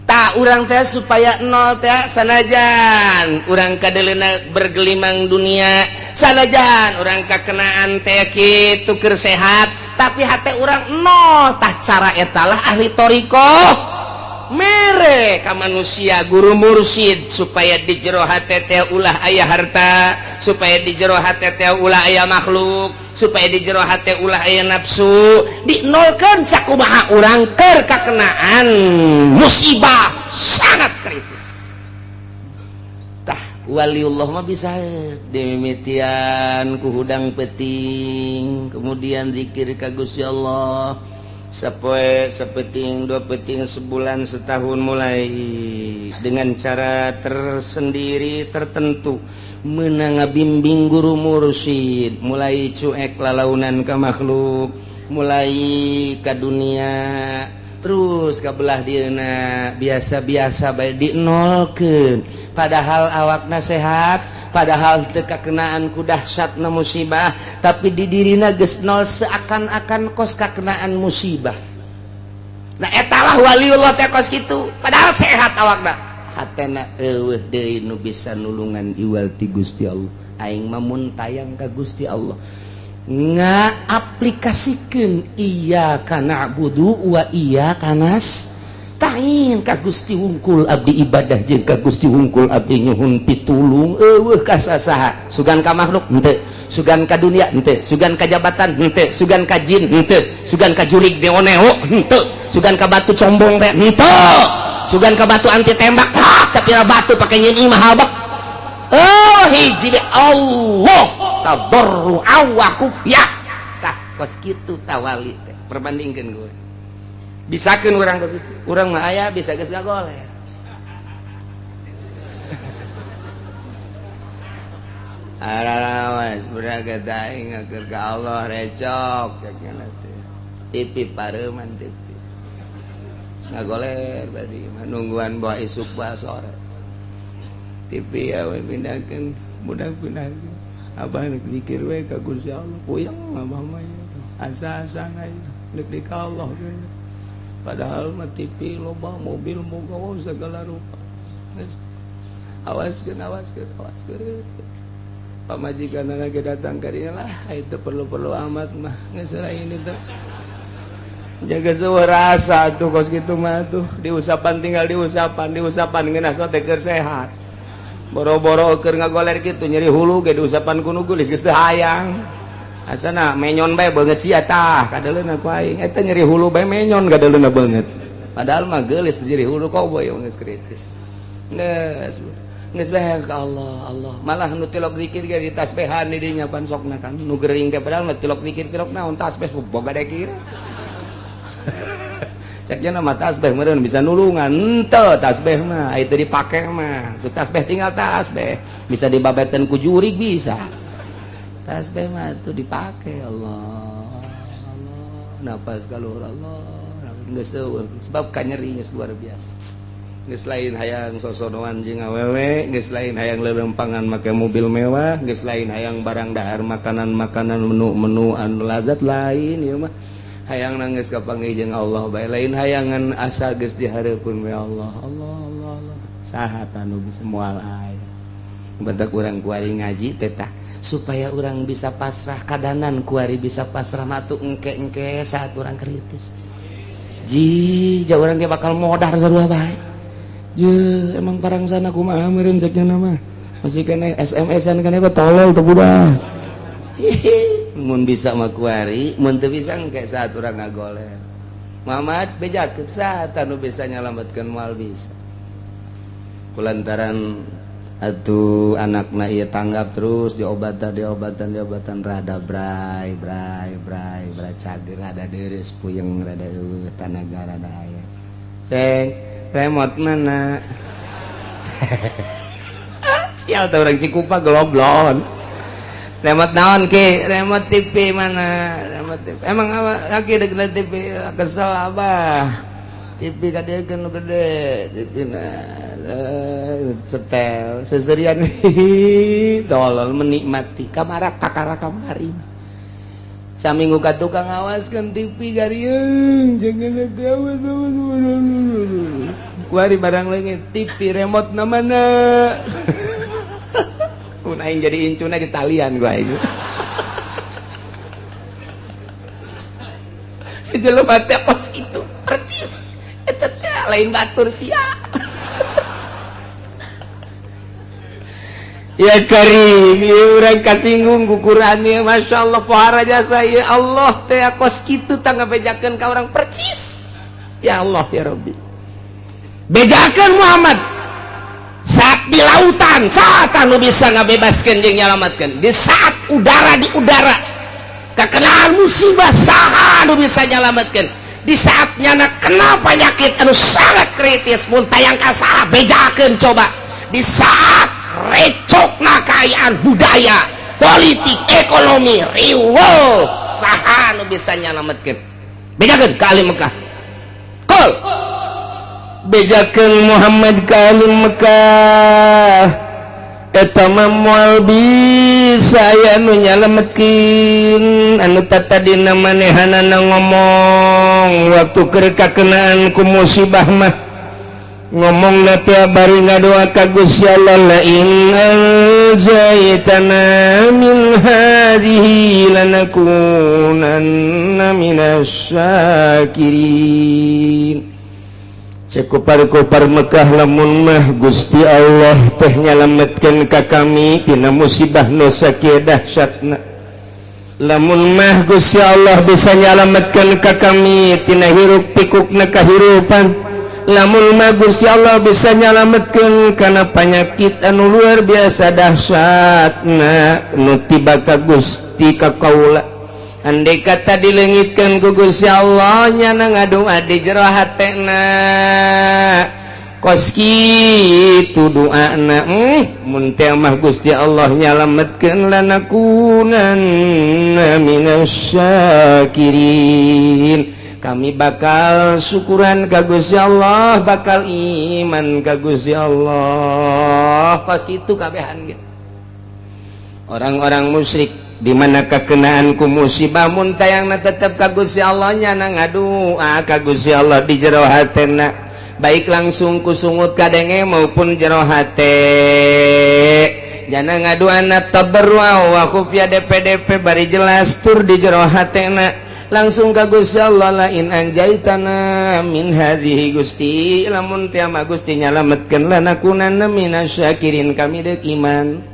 Tak urang teh supaya nol teh, sanajan urang kadeleuna bergelimang dunia, sanajan urang kakenaan teh kitu keur sehat, tapi hate urang nol. Tah cara etalah ahli thoriqoh mere ka manusia guru mursyid supaya di jero hate teh ulah aya harta, supaya di jero hate teh ulah aya makhluk, supaya di jero hate ulah aya nafsu, dinolkeun sakumaha urang keur kakenaan musibah sangat kritis. Tah waliullah mah bisa dimimitian ku hudang peting, kemudian zikir ka Gusti Allah sapoe sapeting, dua peting, sebulan, setahun, mulai dengan cara tersendiri tertentu menang bimbing guru mursyid, mulai cuek lalaunan ke makhluk, mulai ke dunia. Terus kabelah dieuna biasa-biasa bae dinolkeun, padahal awakna sehat, padahal teu kakenaan ku dahsyatna musibah, tapi di dirina geus nol seakan-akan kos kakenaan musibah. Nah, etalah waliullah teh kos kitu, padahal sehat awakna, hatena eueuh deui nu bisa nulungan iwal ti Gusti Allah. Aing mah mun tayang ka Gusti Allah ngaaplikasikeun iyyaka na'budu wa iyyaka nasta'in, ka Gusti wungkul abdi ibadah jeung ka Gusti wungkul abdi nyuhun pitulung, eueuh ka sasaha. Sugan ka makhluk henteu, sugan ka dunia henteu, sugan ka jabatan henteu, sugan ka jin henteu, sugan ka jurig neo-neo henteu, sugan ka batu combong teh henteu, sugan ka batu anti tembak, ha sapira batu pake nyeun imah habak. Oh, hiji be Allah tadarru'a wa khufyah. Tah kos kitu tawali teh perbandingkeun gue. Bisakeun urang kos kitu. Urang mah aya bisa geus ngagoler. Ararawas beraga aing ngaker ka Allah recok cek teh. TV pareuman TV. Ngagoler badi mah nungguan bawa isuk bawa sore. TV ya we pindahkeun, budak pindahkeun. Abah nek zikir we ka Gusti Allah, puyeng abah mah asa-asa nek di ka Allah. Padahal mah TV loba, mobil moga segala rupa. Awaskeun, awaskeun, awaskeun. Pamajikan lagi datang ka dinya lah, itu perlu-perlu amat mah geus lain itu. Jaga sewa rasa tuh kos kitu mah tuh diusapan tinggal diusapan, diusapan ngeunah sote keur sehat. Boro-boro keur ngagoler kitu nyeri hulu ge diusapan ku nu geulis geus teu hayang. Asana menyon bae beungeut sia tah kadeuleuna ku aing. Eta nyeri hulu bae menyon kadeuleuna beungeut. Padahal mah geulis nyeri hulu koboy geus kritis. Geus geus bae ka Allah, Allah. Malah nu tilok zikir ge ditasbehan di dinya pan sokna kan. Nu gering teh padahal mah tilok zikir tilok naon tasbih boga dekir. Ceknya nama tasbih meureun bisa nulungan henteu tasbih mah itu dipake mah tuh tasbih tinggal tasbih bisa dibabetan ku jurig bisa tasbih mah tuh dipake. Allah Allah napas kaluhur Allah geus eueuh sebab kanyeri geus luar biasa. Geus lain hayang sosonoan jeung awewe, geus lain hayang lelempangan make mobil mewah, geus lain hayang barang dahar makanan-makanan menu-menu anu lazat lain ieu mah. Hayang nangis kapanggih jeung Allah bae, lain hayangan asa geus dihareupeun we Allah. Allah Allah Allah. Saha anu bisa moal aya. Bentak urang kuari ngaji teh tah supaya urang bisa pasrah kadanan kuari bisa pasrah matu engke-engke saat urang kritis. Ji, jauh urang ge bakal modar sarua bae. Je, emang parang sana kumaha meureun cek nya mah. Masih kena SMS-an kana tolol teu budak. Mun bisa mah kuari, mun teu bisa engke saat urang ngagoler. Muhammad bejakeun saat anu bisa nyalametkeun moal bisa. Kulantaran atuh anakna ieu tanggap terus diobatan diobatan diobatan rada bray bray bray bray cager rada deures puyeng rada eueuh tanaga rada aya. Ceng, remote mana? Sial teh urang Cikupa geloblon. Remote naon ki? Remote TV mana? Remote TV. Emang apa kaki dek TV kesel abah. TV kadiekeun nu gede, TV na setel seserian tolol menikmati kamara kakara kamari. Saminggu ka tukang ngawaskeun TV gariung jangan nanti awas awas. Kuari barang leungit TV remote na mana? Mun aing jadi incuna di talian gua aing. Jelema teh kos itu percis. Eta teh lain batur sia. Ya karim, ieu urang kasinggung ku Quran ieu masyaallah pohara jasa ieu Allah teh kos kitu tah ngabejakeun ka urang percis. Ya Allah ya Rabbi. Bejakeun Muhammad saat di lautan, saat anu bisa ngabebaskeun jeung nyalamatkeun. Di saat udara di udara kakenaan musibah saha anu bisa nyalamatkeun. Di saat nyana kena penyakit anu sangat kritis mun tayang ka saha bejakeun coba. Di saat recokna kaayaan budaya, politik, ekonomi riweuh saha anu bisa nyalametkeun. Bejakeun ka ahli Mekah. Qul Kul, bejakeun Muhammad ka ahli Mekah, eta mah moal bisa aya nu nyalametkeun. Anu tatadina manehanana ngomong waktu keur kakenaan ku musibah mah, ngomong teh bari ngadoa ka Gusti Allah, "La in anjaytana min hadhihi lanakunanna minasy syakirin." Cek kupar-kupar Mekah, lamun mah Gusti Allah teh nyalametkeun ka kami tina musibah nu sakieu dahsyatna, lamun mah Gusti Allah bisa nyalametkeun ka kami tina hiruk pikukna kahirupan, lamun mah Gusti Allah bisa nyalametkeun kana panyakit anu luar biasa dahsyatna nu tiba ka Gusti ka kaula, andai kata dileungitkeun ku Gusti Allah, nyana ngadoa di jero hatena kos kitu doana, mun teh mah Gusti Allah nyalametkeun, lanakunanna minasy syakirin, kami bakal syukuran ka Gusti Allah, bakal iman ka Gusti Allah. Kos kitu kabehan gitu orang-orang musyrik di mana kakenaan ku musibah, mun tayangna tetep ka Gusti Allah, nyana ngadua ka Gusti Allah di jero hatena, baik langsung ku sungut kadenge maupun jero hate, jana ngaduana tabarru wa khufya, DPDP, bari jelas tur di jero hatena langsung ka Gusti Allah, "La in anjaitana min hadhihi, Gusti, lamun teh mah Gusti nyalametkeun, lanakunanna minasyakirin, kami deuk iman."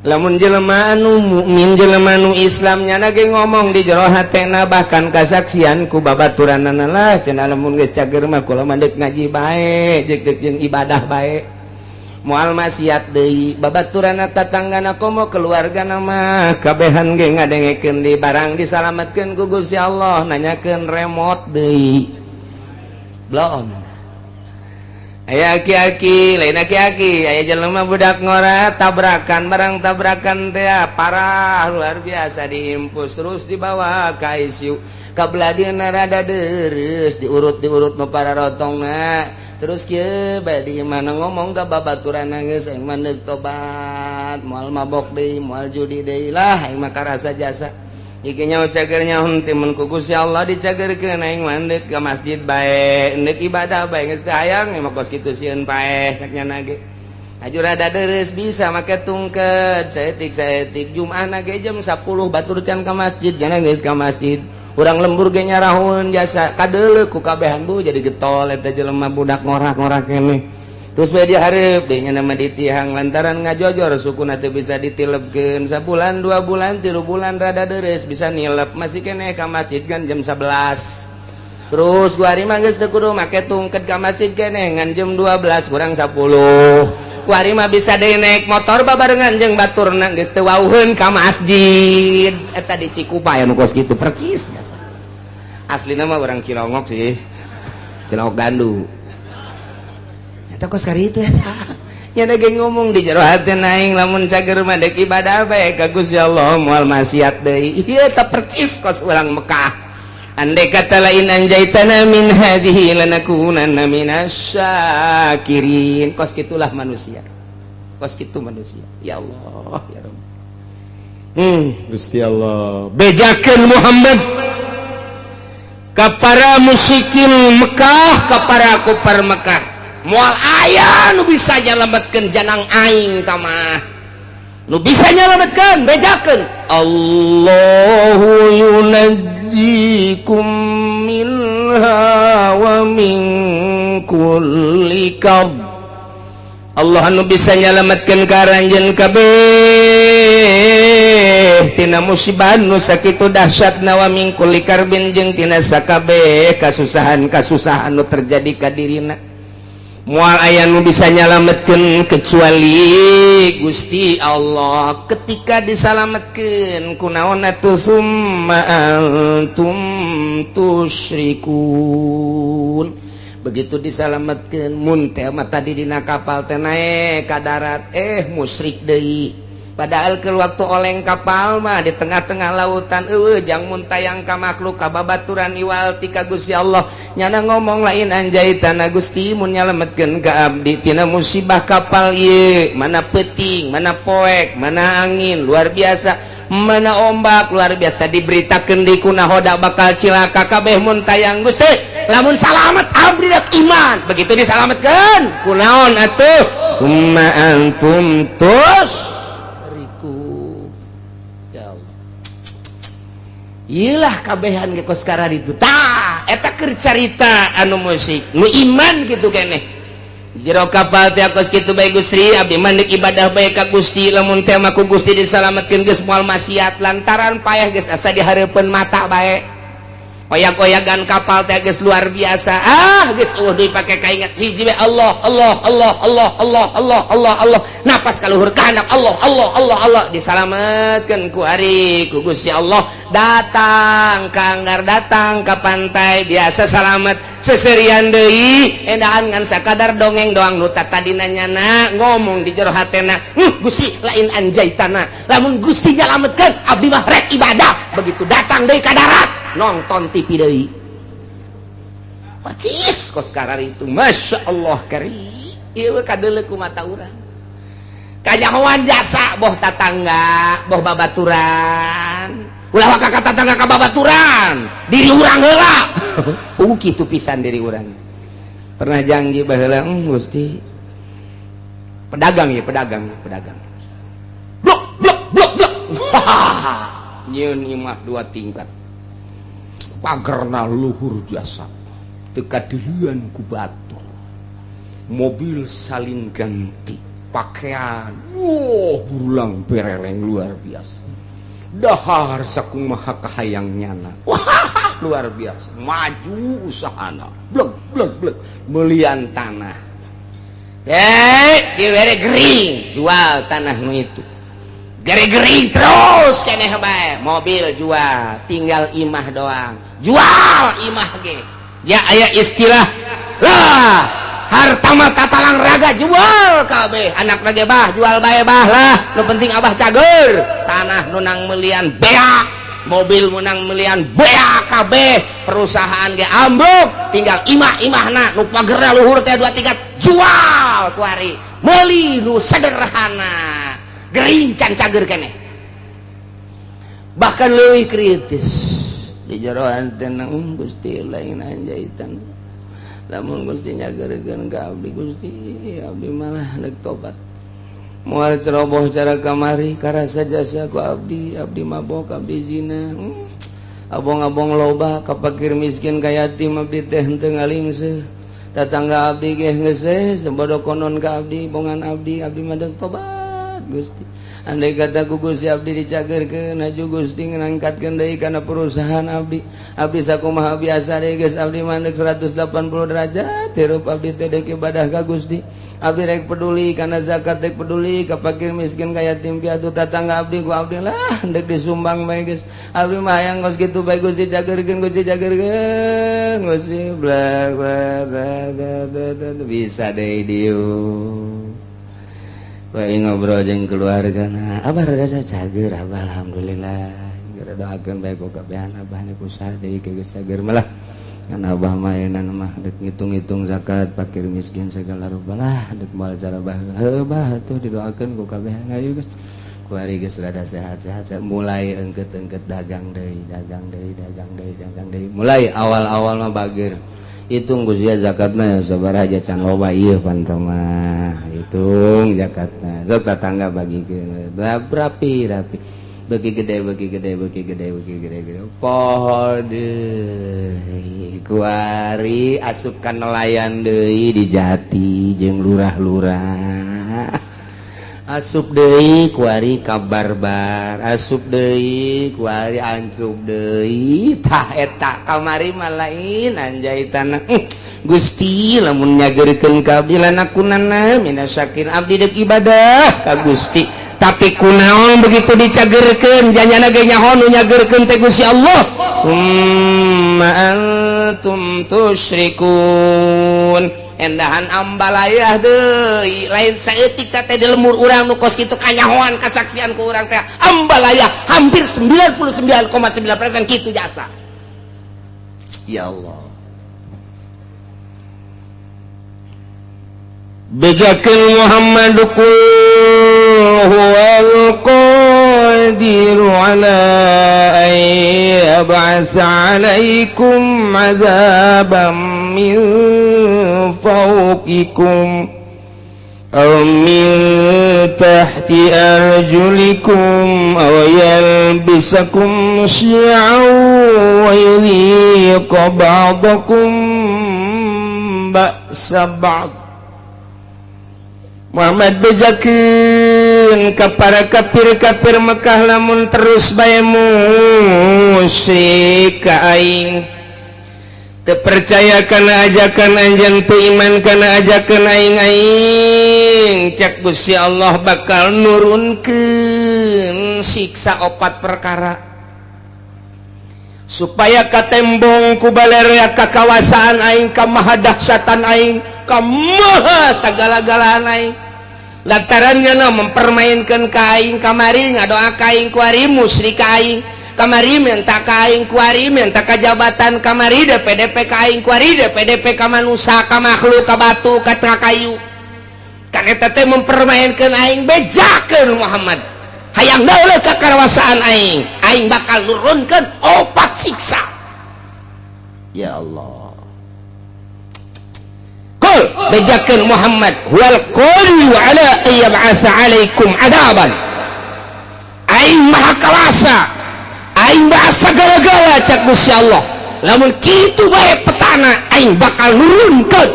Lamun jelema anu mukmin, jelema anu Islam, nyana ge ngomong di jero hatena, bahkan kasaksian ku babaturanana lah cenah, lamun geus cager mah kula mah deuk ngaji bae, jeung deuk jeung ibadah bae, moal maksiat deui. Babaturanna, tatanggana, komo keluargana mah kabehan ge ngadengekeun di barang disalametkeun ku Gusti Allah, nanyakeun remote deui. Belum aya aki-aki lain, aki-aki aya jelema budak ngora tabrakan, barang tabrakan teh parah luar biasa, diimpus terus dibawa ke ICU, kabelah dieuna rada deres, diurut diurut nu para rotongna. Terus kieu bae di mana ngomong ka babaturan, "Geus, aing mah deuk tobat, moal mabok deui, moal judi deui lah, aing mah karasa jasa. Iki nyaho cager nyaho timun ku Gusti Allah dicagerkeun, aing mah deuk ka masjid bae, deuk ibadah bae, geus teu hayang mah kos kitu, sieun paeh," cek nya ge. Aju rada deres, bisa make tungket saeutik saeutik. Jumaah ge jam 10 batur can ka masjid, jangan geus ka masjid. Urang lembur ge nyarahun jasa kadeuleu ku kabehan. Bu, jadi getol eta jelema budak ngorak-ngorak keneh. Terus bae dihareup deui nya nama ditihang lantaran ngajojor sukuna teu bisa ditilepkeun. Sabulan, 2 bulan, 3 bulan rada deres, bisa nilep, masih keneh ka masjid kan jam 11. Terus gua hari mah geus teu kudu make tungket, ka masjid keneh ngan jam 12 kurang 10. Kuari mah bisa deui naik motor babarengan jeung baturna, geus teu wauheun ka masjid. Eta di Cikupa aya nu kos kitu percis jasa. Aslina mah orang Cilongok sih, Cilongok Gandu. Eta kos kari itu eta nya ge ngomong di jero hati, "Aing lamun cager mah dek ibadah bae ka Gusti Allah, moal maksiat deui." Ieu eta percis kos urang Mekah. Andai kata, "La in anjaitana min hadhihi lanakunanna minasyakirin." Kos kitulah manusia, kos kitu manusia. Ya Allah, ya Rabb. Gusti Allah, bejakeun Muhammad ka para musyrikin Mekah, ka para kufar Mekah, moal aya nu bisa nyalametkeun janang aing tamah nu bisa nyalametkeun. Bejakeun, "Allahu yunajjikum minha wa min kulli karb." Allah anu bisa nyalametkeun ka aranjeun kabeh tina musibah nu sakitu dahsyatna, "wa min kulli karbin," jeung tina sakabeh kasusahan-kasusahan nu terjadi ka dirina. Moal aya nu bisa nyalametkeun kecuali Gusti Allah. Ketika disalametkeun kunaon atuh? "Summa antum tusyrikun." Begitu disalametkeun, mun teh mah tadi dina kapal teh naek ka darat, musyrik deui. Padahal ke waktu oleng kapal mah di tengah-tengah lautan, eueuh jang muntayang ka makhluk, ka babaturan, iwal ti ka Gusti Allah. Nyana ngomong, "Lain anjaitana, Gusti, mun nyalametkeun ka abdi tina musibah kapal ieu, mana peuting, mana poek, mana angin luar biasa, mana ombak luar biasa, diberitakeun di ku nahoda bakal cilaka kabeh, mun tayang Gusti, lamun salamet abdi rek iman." Begitu disalametkeun, kunaon atuh? Summa antum tusyriku. Ya Allah, iyalah, kabehan ge kos itu. Tah, eta keur carita anu musik nu iman gitu keneh. Jero kapal teh kos kitu bae, "Gusti, abdi mah ibadah bae ka Gusti, lamun teh mah ku Gusti disalametkeun geus moal maksiat," lantaran payah geus asa di hareupeun mata bae. Oyak-oyagan kapal teh geus luar biasa. Ah, geus eueuh deui pake kaingat, hiji we, Allah, Allah, Allah, Allah, Allah, Allah, Allah, Allah. Napas kaluhur ka handap, Allah, Allah, Allah, Allah. Disalametkeun ku ari ku Gusti Allah. Datang ka anggar, datang ke pantai biasa, salamet. Seserian deui, endahan ngan sakadar dongeng doang. Nu tadina nyana ngomong di jero hatena, "Gusti, lain anjaitana, lamun Gusti nyalametkeun abdi mah rek ibadah." Begitu datang deui ka darat, nonton TV deui, percis kos karar itu. Masya Allah, kari ieu kadeuleu ku mata urang, kanyahoan jasa boh tatangga boh babaturan. Ulah waka ka tatangga, ka babaturan, diri urang heula. Kitu pisan diri urang. Pernah janji baheula, Gusti," pedagang ya, pedagang ya, pedagang, blok blok blok blok, nyieun imah dua tingkat, pagerna luhur jasa, teu kadeuleun ku batur, mobil salin ganti, pakaian wow burulang bereleng luar biasa, dahar sakumaha kahayang nyana. Wah, luar biasa maju usahana, blek blek blek, melian tanah. Eh, dibere gering, jual tanah nu itu. Gering-gering terus keneh bae, mobil jual, tinggal imah doang, jual imah ge. Ya, aya istilah lah, harta mah tatalang raga, jual kabeh. Anak lagi, "Bah, jual bae, Bah, lah, nu penting Abah cager." Tanah nunang melian beak, mobil menang melian beak kabeh, perusahaan ge ambruk, tinggal imah-imahna nu pagerna luhur teh dua tingkat, jual kuari, meuli nu sederhana. Gering can cager keneh, bahkan leuwih kritis di jeroan tenang, "Gusti, lain anjaitan, lamun Gusti nyagerkeun ka abdi, Gusti, abdi malah rek tobat, moal ceroboh cara kamari, karasa jasa ku abdi. Abdi mabok, abdi zina, abong-abong loba ka fakir miskin, ka yatim, abdi teh henteu ngalingse. Tatangga abdi ge geus sebodo konon ka abdi, bongan abdi. Abdi mah deuk tobat, Gusti. Andai kata ku Gusti abdi dicagerkeun, aju Gusti ngangkatkeun deui kana perusahaan abdi, abdi sakumaha biasa deui geus. Abdi mah 180 derajat hirup abdi teh, deuk ibadah ka Gusti. Abdi rek peduli kana zakat, rek peduli ka fakir miskin, ka yatim piatu. Tatangga abdi ku abdi lah deuk disumbang bae geus. Abdi mah hayang kos kitu bae, Gusti, cagerkeun, Gusti, cagerkeun, Gusti." Bla bla bla bla, bisa deui dieu. Bae ngobrol jeung keluarga, nah, "Abah rada cager, Abah, alhamdulillah. Gara doakeun bae ku kabehan, Abah nek usaha deui ke geus cager malah. Kan Abah mah ayeuna mah dek ngitung-ngitung zakat fakir miskin segala rupa lah, dek moal cara bah. Heuh, Bah, atuh didoakeun ku kabehan. Ayo geus." Kuari geus rada sehat-sehat, mulai engket-engket dagang deui, dagang deui, dagang deui, dagang deui. Mulai awal-awal mah bager, hitung, "Gus ya, zakatna ya sabaraha aja, can loba ieu pan mah." Hitung zakatna, sok tetangga bagi rapi rapi, bagi gede, bagi gede, bagi gede, bagi gede gede. Poho deui, kuari asup ka nelayan deui di Jati jeung lurah-lurah, asup deui kuari ka barbar, asup deui kuari, asup deui. Tah, eta kamari mah lain anjaitana, "Gusti, lamun nyagerkeun ka abdi, lanakunanna minasyakirin, abdi deuk ibadah ka Gusti." Tapi kunaon begitu dicagerkeun, janyana ge nyaho nu nyagerkeun teh Gusti Allah? Summa antum tusyrikun. Endahan ambalayah deui, lain saeutik teh di lemur urang nu kos kitu kanyahoan kasaksian ku urang teh. Ambalaya hampir 99,9% kitu jasa. Ya Allah. Bejakeun Muhammad qul huwal qadiru ala an yab'atsa 'alaikum 'adzaban min fawqikum aw min tahti arjulikum aw yalbisakum syi'an wa yudhiqa ba'dakum ba'sa ba'd. Muhammad bejakeun ka para kafir-kafir Mekah lamun terus bae musyrik ka aing, teu percaya kana ajakan anjeun, teu iman kana ajakan aing, aing cek Gusti Allah bakal nurunkeun siksa opat perkara supaya katembong ku balerea kakawasaan aing, ka mahadahsyatan aing, ka maha sagala-galaan aing. Lantarannya no mempermainkan ka aing, kamari ngadoa ka aing, kuari musyrik ka aing, kamari minta ka aing, kuari minta ka jabatan, kamari DPDP ka aing, kuari DPDP ka manusia, ka makhluk, ka batu, ka kayu. Kan eta teh mempermainkan aing. Bejakeun Muhammad, hayang dauleuh kakawasaan aing, aing bakal nurunkeun opat siksa. Ya Allah. Qul, bejakeun Muhammad, huwal qadiru ala an yab'atsa 'alaikum 'adzaban. Aing maha kawasa, aing maha sagala-gala cak Gusti Allah. Lamun kitu bae petana, aing bakal nurunkeun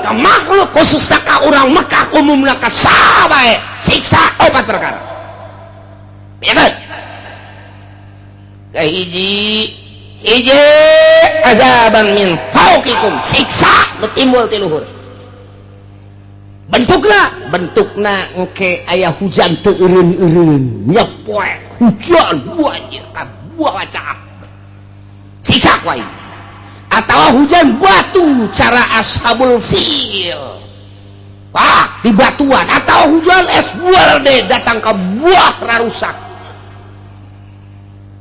ka makhluk, khusus ka urang Mekah, umumna ka saha bae, siksa opat perkara. Ya kan? Kahiji hiji, azaban min fauqikum, siksa nu timbul ti luhur. Bentukna, bentukna engke aya hujan teu eureun-eureun, nyepoek hujan banjir ka buah caak, siksa ku aing. Atawa hujan batu cara ashabul fil, wah di batuan, atau hujan es deh datang ke buah rarusak,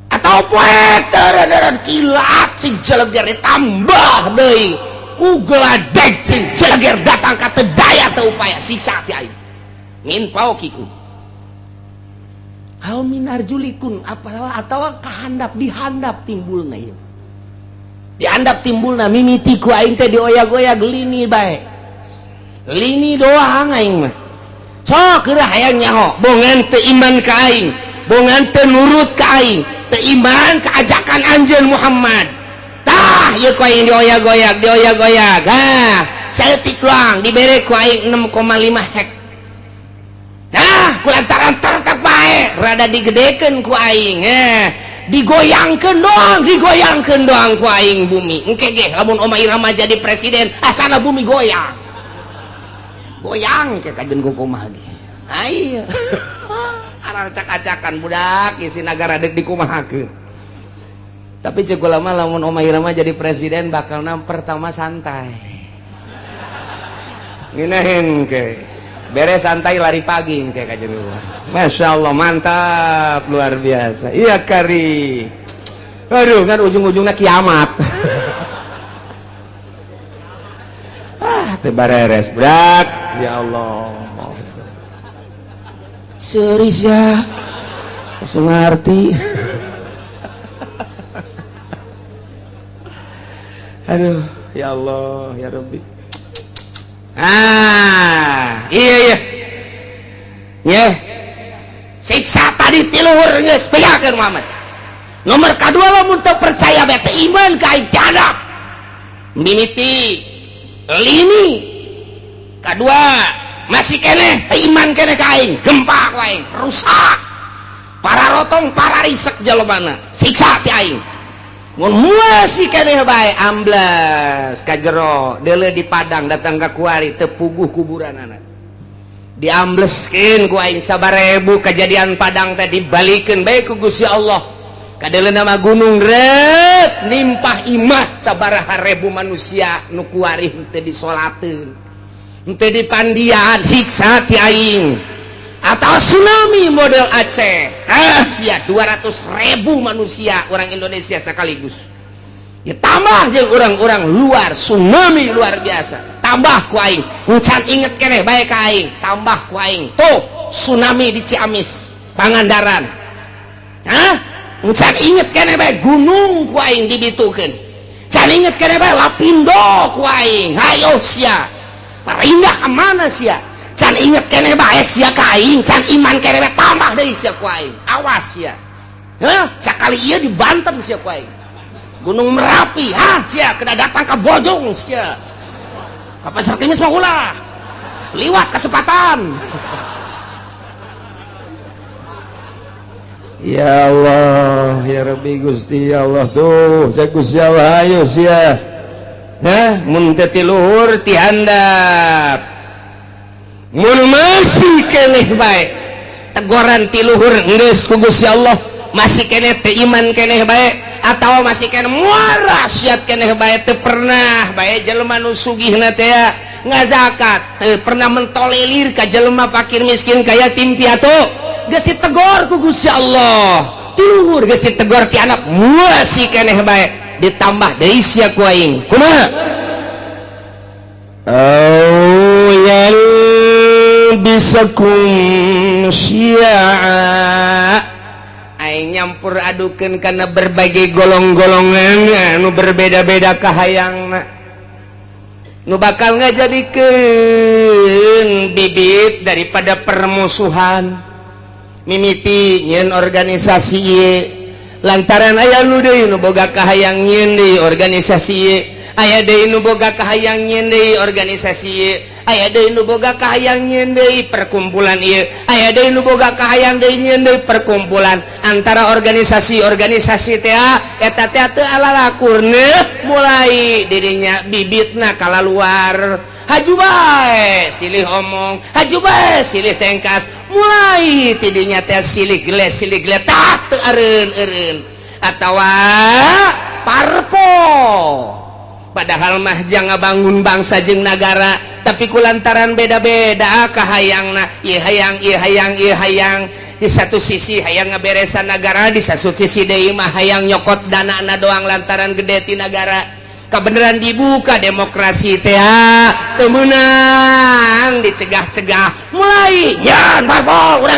atau poek teureun kilat sing jeleger, ditambah deui ku geladeg sing jeleger datang ka teu daya teu upaya, siksa ti aing min fauqikum aw min arjulikum, apa atau kahandap, dihandap timbulna ieu, dihandap timbulna mimiti ku aing teh dioyag-oyag lini bae, lini doang aing mah. Sok geura hayang nyaho, bongan teu iman ka aing, bongan teu nurut ka aing, teu iman ka ajakan anjeun Muhammad, tah ieu ku aing dioyag-oyag, dioyag-oyag. Ha, saeutik doang dibere ku aing 6,5 hek. Nah, ku lantaran tetep bae rada digedekeun ku aing, digoyangkeun doang, digoyangkeun doang ku aing bumi. Engke ge lamun Oma Irama jadi presiden, asana bumi goyang goyang ke kajen ku kumaha ge. Ayo acak-acakan budak isi nagara dek dikumahakeun. Tapi cek ulama, lamun Oma Irama jadi presiden bakal pertama santai, ngeunaheun ke beres santai lari pagi ke kajen. Masya Allah, mantap, luar biasa. Iya kari, aduh kan ujung-ujungnya kiamat. Ah, teu bareres budak. Ya Allah, serius ya, langsung ngerti. Aduh, ya Allah, ya Rabbi. Ah, iya iya ya, siksa tadi tiluhur geus bejakeun Muhammad. Nomor kedua, lamun teu percaya bae, teu iman ka aing, jadab mimiti lini. Kedua, masih keneh teu iman keneh ka aing, gempa ku aing rusak, para rotong, para risek jalmana, siksa ti aing. Mun masih keneh bae, amblas ka jero deuleu di padang datang ka kuari teu puguh kuburan anak, diambleskeun ku aing. Sabarebu kejadian padang teh dibalikeun bae ku Gusti Allah. Kadele nama gunung rek nimpah imah sabaraha ribu manusia nu kuari henteu disolateun, henteu dipandian, siksa ti aing. Atau tsunami model Aceh, ah sia, 200 ribu manusia orang Indonesia sekaligus ya, tambah jeung orang-orang luar, tsunami luar biasa. Tambah ku aing, can inget keneh bae ka aing, tambah ku aing tuh tsunami di Ciamis, Pangandaran. Hah, can inget keneh bae, gunung ku aing dibitukeun. Can inget keneh bae, Lapindo ku aing. Hayo sia, pindah ke mana sia? Can inget keneh bae sia ka aing, can iman keneh bae, tambah deui sia ku aing. Awas sia. Hah, sakali ieu di Banten sia ku aing. Gunung Merapi, ha sia, kena datang ke Bojong sia. Ka Pasar Kemis mah ulah. Liwat kesempatan. Ya Allah, ya Rabbi Gusti ya Allah tuh, saya Gusti Allah ayo sia. Hah, mun teu ti luhur ti handap. Mun masih keneh bae tegoran ti luhur geus ku Gusti Allah, masih keneh teu iman keneh bae atau masih keneh muara siat keneh bae, teu pernah bae jelema nu sugihna teh ngazakat, teu pernah mentolerir ka jelema fakir miskin ka yatim piatu, geus ditegor ku Gusti Allah ti luhur, geus ditegor ti anak, masih keneh bae, ditambah deui sia ku aing. Kumaha? Au yalbisakum syi'a. Aing nyampur adukeun karena berbagai golong-golongan anu berbeda-beda kahayangna nu bakal ngajadikeun bibit daripada permusuhan. Mimiti nyeun organisasi ieu lantaran aya nu deui nu boga kahayang nyeun deui organisasi ieu, aya deui nu boga kahayang nyeun deui organisasi ieu, aya deui nu boga kahayang nyeun deui perkumpulan ieu, aya deui nu boga kahayang deui nyeun deui perkumpulan. Antara organisasi-organisasi teh eta teh teu alalakurna, mulai dirinya bibitna kalaluar, haju bae silih omong, haju bae silih tengkas, mulai tidinya teh silih geles silih geles, tak teu eureun-eureun atawa parpol. Padahal mah jangan bangun bangsa jeung nagara, tapi kulantaran beda-beda kahayangna, ieu hayang ieu hayang ieu hayang, di satu sisi hayang ngaberesan negara, di satu sisi deui mah hayang nyokot dana na doang lantaran gede ti nagara. Kebenaran dibuka demokrasi teh teu meunang dicegah-cegah, mulai nyan parpol urang.